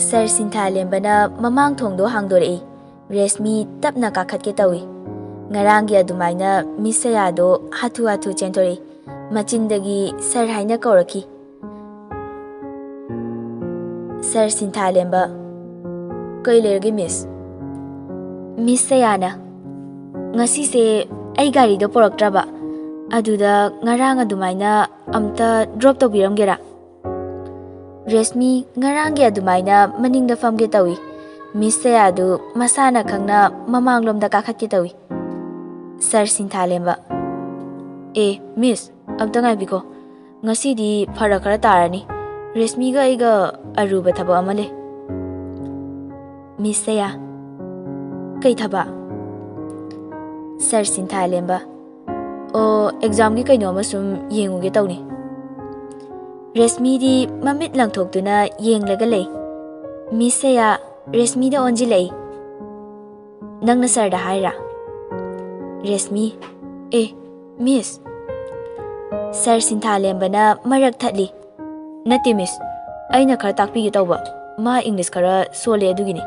ꯁꯥꯔ ꯁꯤꯟꯊꯥꯂꯦꯝꯕꯅ ꯃꯃꯥꯡ ꯊꯣꯡꯗꯣ ꯍꯥꯡꯗꯣꯔꯛꯏ꯫ ꯔꯦꯁꯃꯤ ꯇꯞꯅ ꯀꯥꯈꯠꯀꯦ ꯇꯧꯏ꯫ ꯉꯔꯥꯡꯒꯤ ꯑꯗꯨꯃꯥꯏꯅ ꯃꯤꯁ ꯁꯌꯥꯗꯣ ꯍꯥꯊꯨ ꯍꯥꯊꯨ ꯆꯦꯟꯊꯣꯔꯛꯏ꯫ ꯃꯆꯤꯟꯗꯒꯤ "ꯁꯥꯔ" ꯍꯥꯏꯅ ꯀꯧꯔꯛꯈꯤ꯫ ꯁꯥꯔ ꯁꯤꯟꯊꯥꯂꯦꯝꯕ, "ꯀꯩ ꯂꯩꯔꯒꯦ ꯃꯤꯁ?" ꯃꯤꯁ ꯁꯌꯥꯅ, "ꯉꯁꯤꯁꯦ ꯑꯩ ꯒꯥꯔꯤꯗꯣ ꯄꯣꯔꯛꯇ꯭ꯔꯕ, ꯑꯗꯨꯗ ꯉꯔꯥꯡ ꯑꯗꯨꯃꯥꯏꯅ ꯑꯝꯇ ꯗ꯭ꯔꯣꯞ ꯇꯧꯕꯤꯔꯝꯒꯦꯔꯥ?" ꯔꯦꯁꯃꯤ ꯉꯔꯥꯡꯒꯤ ꯑꯗꯨꯃꯥꯏꯅ ꯃꯅꯤꯡꯗ ꯐꯝꯒꯦ ꯇꯧꯏ꯫ ꯃꯤꯁ ꯁꯌꯥꯗꯨ ꯃꯁꯥꯅ ꯈꯪꯅ ꯃꯃꯥꯡꯂꯣꯝꯗ ꯀꯥꯈꯠꯀꯦ ꯇꯧꯏ꯫ ꯁꯥꯔ ꯁꯤꯟꯊꯥꯂꯦꯝꯕ, "ꯑꯦ ꯃꯤꯁ, ꯑꯝꯇ ꯉꯥꯏꯕꯤꯈꯣ꯫ ꯉꯁꯤꯗꯤ ꯐꯔꯛ ꯈꯔ ꯇꯥꯔꯅꯤ꯫ ꯔꯦꯁꯃꯤꯒ ꯑꯩꯒ ꯑꯔꯨꯕ ꯊꯕꯛ ꯑꯃ ꯂꯩ꯫" ꯃꯤꯁ ꯁꯌꯥ, "ꯀꯩ ꯊꯕꯛ?" ꯁꯥꯔ ꯁꯤꯟꯊꯥꯂꯦꯝꯕ, "ꯑꯣ, ꯑꯦꯛꯖꯥꯝꯒꯤ ꯀꯩꯅꯣ ꯑꯃ ꯁꯨꯝ ꯌꯦꯡꯉꯨꯒꯦ ꯇꯧꯅꯤ꯫" ꯔꯦꯁꯃꯤꯗꯤ ꯃꯃꯤꯠ ꯂꯪꯊꯣꯛꯇꯨꯅ ꯌꯦꯡꯂꯒ ꯂꯩ꯫ ꯃꯤꯁ ꯁꯌꯥ ꯔꯦꯁꯃꯤꯗ ꯑꯣꯟꯁꯤꯜꯂꯛꯏ꯫ "ꯅꯪꯅ ꯁꯔꯗ ꯍꯥꯏꯔꯥ?" ꯔꯦꯁꯃꯤ, "ꯑꯦ, ꯃꯤꯁ!" ꯁꯔ ꯁꯤꯟꯊꯥꯂꯦꯝꯕꯅ ꯃꯔꯛ ꯊꯠꯂꯤ꯫ "ꯅꯠꯇꯦ, ꯃꯤꯁ꯫ ꯑꯩꯅ ꯈꯔ ꯇꯥꯛꯄꯤꯒꯦ ꯇꯧꯕ꯫ ꯃꯥ ꯏꯪꯂꯤꯁ ꯈꯔ ꯁꯣꯜꯂꯦ, ꯑꯗꯨꯒꯤꯅꯤ꯫"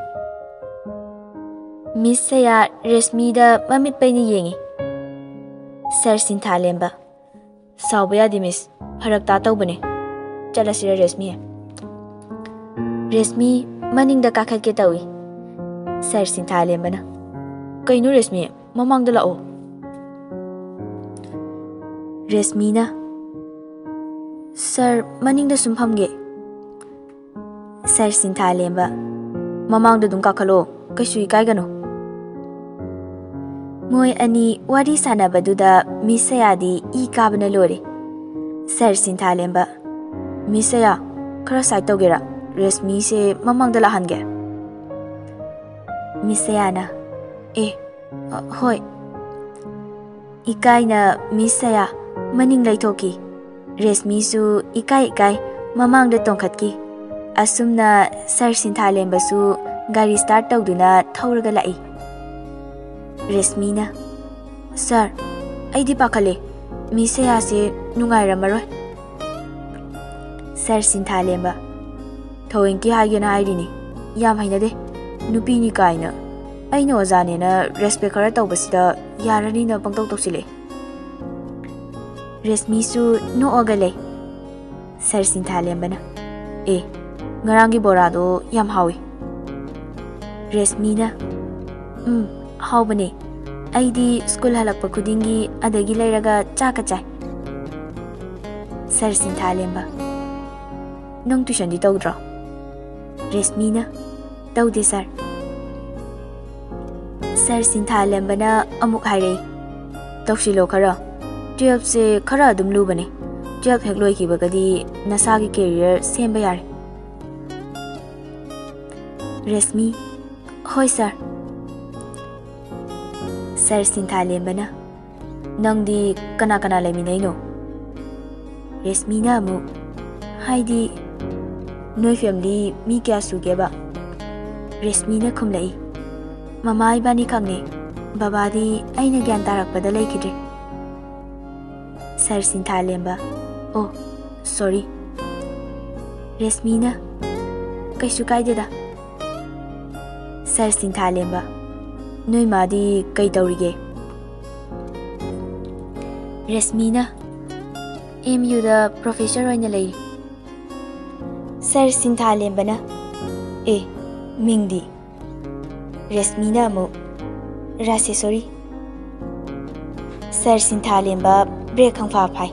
ꯃꯤꯁ ꯁꯌꯥ ꯔꯦꯁꯃꯤꯗ ꯃꯃꯤꯠ ꯄꯩꯅ ꯌꯦꯡꯉꯤ꯫ ꯁꯔ ꯁꯤꯟꯊꯥꯂꯦꯝꯕ, "ꯁꯥꯎꯕ ꯌꯥꯗꯦ, ꯃꯤꯁ꯫ ꯐꯔꯛ ꯇꯥ ꯇꯧꯕꯅꯦ꯫ ꯆꯠꯂꯁꯤꯔ, ꯔꯦꯁꯃꯤ?" ꯔꯦꯁꯃꯤ ꯃꯅꯤꯡꯗ ꯀꯥꯈꯠꯀꯦ ꯇꯧꯏ꯫ ꯁꯔ ꯁꯤꯟꯊꯥꯂꯦꯝꯕꯅ, "ꯀꯩꯅꯣ, ꯔꯦꯁꯃꯤ? ꯃꯃꯥꯡꯗ ꯂꯥꯛꯑꯣ꯫" ꯔꯦꯁꯃꯤꯅ, "ꯁꯔ, ꯃꯅꯤꯡꯗ ꯁꯨꯝ ꯐꯝꯒꯦ꯫" ꯁꯔ ꯁꯤꯟꯊꯥꯂꯦꯝꯕ, "ꯃꯃꯥꯡꯗ ꯑꯗꯨꯝ ꯀꯥꯈꯠꯂꯣ, ꯀꯩꯁꯨ ꯏꯀꯥꯏꯒꯅꯨ꯫" ꯃꯣꯏ ꯑꯅꯤ ꯋꯥꯔꯤ ꯁꯥꯟꯅꯕꯗꯨꯗ ꯃꯤꯁ ꯁꯌꯥꯗꯤ ꯏ ꯀꯥꯕꯅ ꯂꯣꯏꯔꯦ꯫ ꯁꯔ ꯁꯤꯟꯊꯥꯂꯦꯝꯕ, "ꯃꯤꯁ ꯁꯌꯥ, ꯈꯔ ꯁꯥꯏꯠ ꯇꯧꯒꯦꯔꯥ? ꯔꯦꯁꯃꯤꯁꯦ ꯃꯃꯥꯡꯗ ꯂꯥꯛꯍꯟꯒꯦ꯫" ꯃꯤꯁ ꯁꯌꯥꯅ, "ꯑꯦ, ꯑ, ꯍꯣꯏ꯫" ꯏꯀꯥꯏꯅ ꯃꯤꯁ ꯁꯌꯥ ꯃꯅꯤꯡ ꯂꯩꯊꯣꯛꯈꯤ꯫ ꯔꯦꯁꯃꯤꯁꯨ ꯏꯀꯥꯏ ꯏꯀꯥꯏ ꯃꯃꯥꯡꯗ ꯇꯣꯡꯈꯠꯈꯤ꯫ ꯑꯁꯨꯝꯅ ꯁꯔ ꯁꯤꯟꯊꯥꯂꯦꯝꯕꯁꯨ ꯒꯥꯔꯤ ꯁ꯭ꯇꯥꯔꯠ ꯇꯧꯗꯨꯅ ꯊꯧꯔꯒ ꯂꯥꯛꯏ꯫ ꯔꯦꯁꯃꯤꯅ, "ꯁꯔ, ꯑꯩꯗꯤ ꯄꯥꯈꯠꯂꯦ꯫ ꯃꯤꯁ ꯁꯌꯥꯁꯦ ꯅꯨꯡꯉꯥꯏꯔꯝꯃꯔꯣꯏ꯫" ꯁꯔ ꯁꯤꯟꯊꯥꯂꯦꯝꯕ, "ꯊꯑꯣꯏꯀꯤ ꯍꯥꯏꯒꯦꯅ ꯍꯥꯏꯔꯤꯅꯤ꯫ ꯌꯥꯝ ꯍꯩꯅꯗꯦ꯫ ꯅꯨꯄꯤꯅꯤ ꯀꯥꯏꯅ꯫ ꯑꯩꯅ ꯑꯣꯖꯥꯅꯦꯅ ꯔꯦꯁꯄꯦꯛ ꯈꯔ ꯇꯧꯕꯁꯤꯗ ꯌꯥꯔꯅꯤꯅ ꯄꯪꯇꯧ ꯇꯧꯁꯤꯜꯂꯛꯑꯦ꯫" ꯔꯦꯁꯃꯤꯁꯨ ꯅꯣꯛꯑꯒ ꯂꯩ꯫ ꯁꯔ ꯁꯤꯟꯊꯥꯂꯦꯝꯕꯅ, "ꯑꯦ, ꯉꯔꯥꯡꯒꯤ ꯕꯣꯔꯥꯗꯣ ꯌꯥꯝ ꯍꯥꯎꯏ꯫" ꯔꯦꯁꯃꯤꯅ, "ꯎꯝ, ꯍꯥꯎꯕꯅꯦ꯫ ꯑꯩꯗꯤ ꯁ꯭ꯀꯨꯜ ꯍꯜꯂꯛꯄ ꯈꯨꯗꯤꯡꯒꯤ ꯑꯗꯒꯤ ꯂꯩꯔꯒ ꯆꯥꯛꯀ ꯆꯥꯏ꯫" ꯁꯔ ꯁꯤꯟꯊꯥꯂꯦꯝꯕ, "ꯅꯪ ꯇꯨꯏꯁꯟꯗꯤ ꯇꯧꯗ꯭ꯔꯣ?" ꯔꯦꯁꯃꯤꯅ, "ꯇꯧꯗꯦ, ꯁꯔ꯫" ꯁꯔ ꯁꯤꯟꯊꯥꯂꯦꯝꯕꯅ ꯑꯃꯨꯛ ꯍꯥꯏꯔꯛꯏ, "ꯇꯧꯁꯤꯜꯂꯣ ꯈꯔ꯫ ꯇꯨꯌꯦꯜꯞꯁꯦ ꯈꯔ ꯑꯗꯨꯝ ꯂꯨꯕꯅꯦ꯫ ꯇꯨꯌꯦꯜꯞ ꯍꯦꯛ ꯂꯣꯏꯈꯤꯕꯒꯗꯤ ꯅꯁꯥꯒꯤ ꯀꯦꯔꯤꯌꯔ ꯁꯦꯝꯕ ꯌꯥꯔꯦ꯫" ꯔꯦꯁꯃꯤ, "ꯍꯣꯏ, ꯁꯔ꯫" ꯁꯔ ꯁꯤꯟꯊꯥꯂꯦꯝꯕꯅ, "ꯅꯪꯗꯤ ꯀꯅꯥ ꯀꯅꯥ ꯂꯩꯃꯤꯟꯅꯩꯅꯣ?" ꯔꯦꯁꯃꯤꯅ ꯑꯃꯨꯛ, ꯍꯥꯏꯗꯤ, ꯅꯣꯏ ꯐꯦꯃꯤꯂꯤ ꯃꯤ ꯀꯌꯥ ꯁꯨꯒꯦꯕ? ꯔꯦꯁꯃꯤꯅ ꯈꯨꯝꯂꯛꯏ꯫ ꯃꯃꯥ ꯏꯕꯥꯅꯤ ꯈꯛꯅꯦ꯫ ꯕꯕꯥꯗꯤ ꯑꯩꯅ ꯒ꯭ꯌꯥꯟ ꯇꯥꯔꯛꯄꯗ ꯂꯩꯈꯤꯗ꯭ꯔꯦ꯫ ꯁꯔ ꯁꯤꯟꯊꯥꯂꯦꯝꯕ, ꯑꯣ, ꯁꯣꯔꯤ꯫ ꯔꯦꯁꯃꯤꯅ, ꯀꯩꯁꯨ ꯀꯥꯏꯗꯦꯗ꯫ ꯁꯔ ꯁꯤꯟꯊꯥꯂꯦꯝꯕ, ꯅꯣꯏ ꯃꯥꯗꯤ ꯀꯩ ꯇꯧꯔꯤꯒꯦ? ꯔꯦꯁꯃꯤꯅ, ꯑꯦꯝ ꯌꯨꯗ ꯄ꯭ꯔꯣꯐꯦꯁꯔ ꯑꯣꯏꯅ ꯂꯩꯔꯤ꯫ ꯁꯔ ꯁꯤꯟꯊꯥꯂꯦꯝꯕꯅ, ꯑꯦ, ꯃꯤꯡꯗꯤ? ꯔꯦꯁꯃꯤꯅ ꯑꯃꯨꯛ, ꯔꯥꯁꯦꯁꯣꯔꯤ꯫ ꯁꯔ ꯁꯤꯟꯊꯥꯂꯦꯝꯕ ꯕ꯭ꯔꯦꯛ ꯈꯪꯐꯥ ꯐꯥꯏ꯫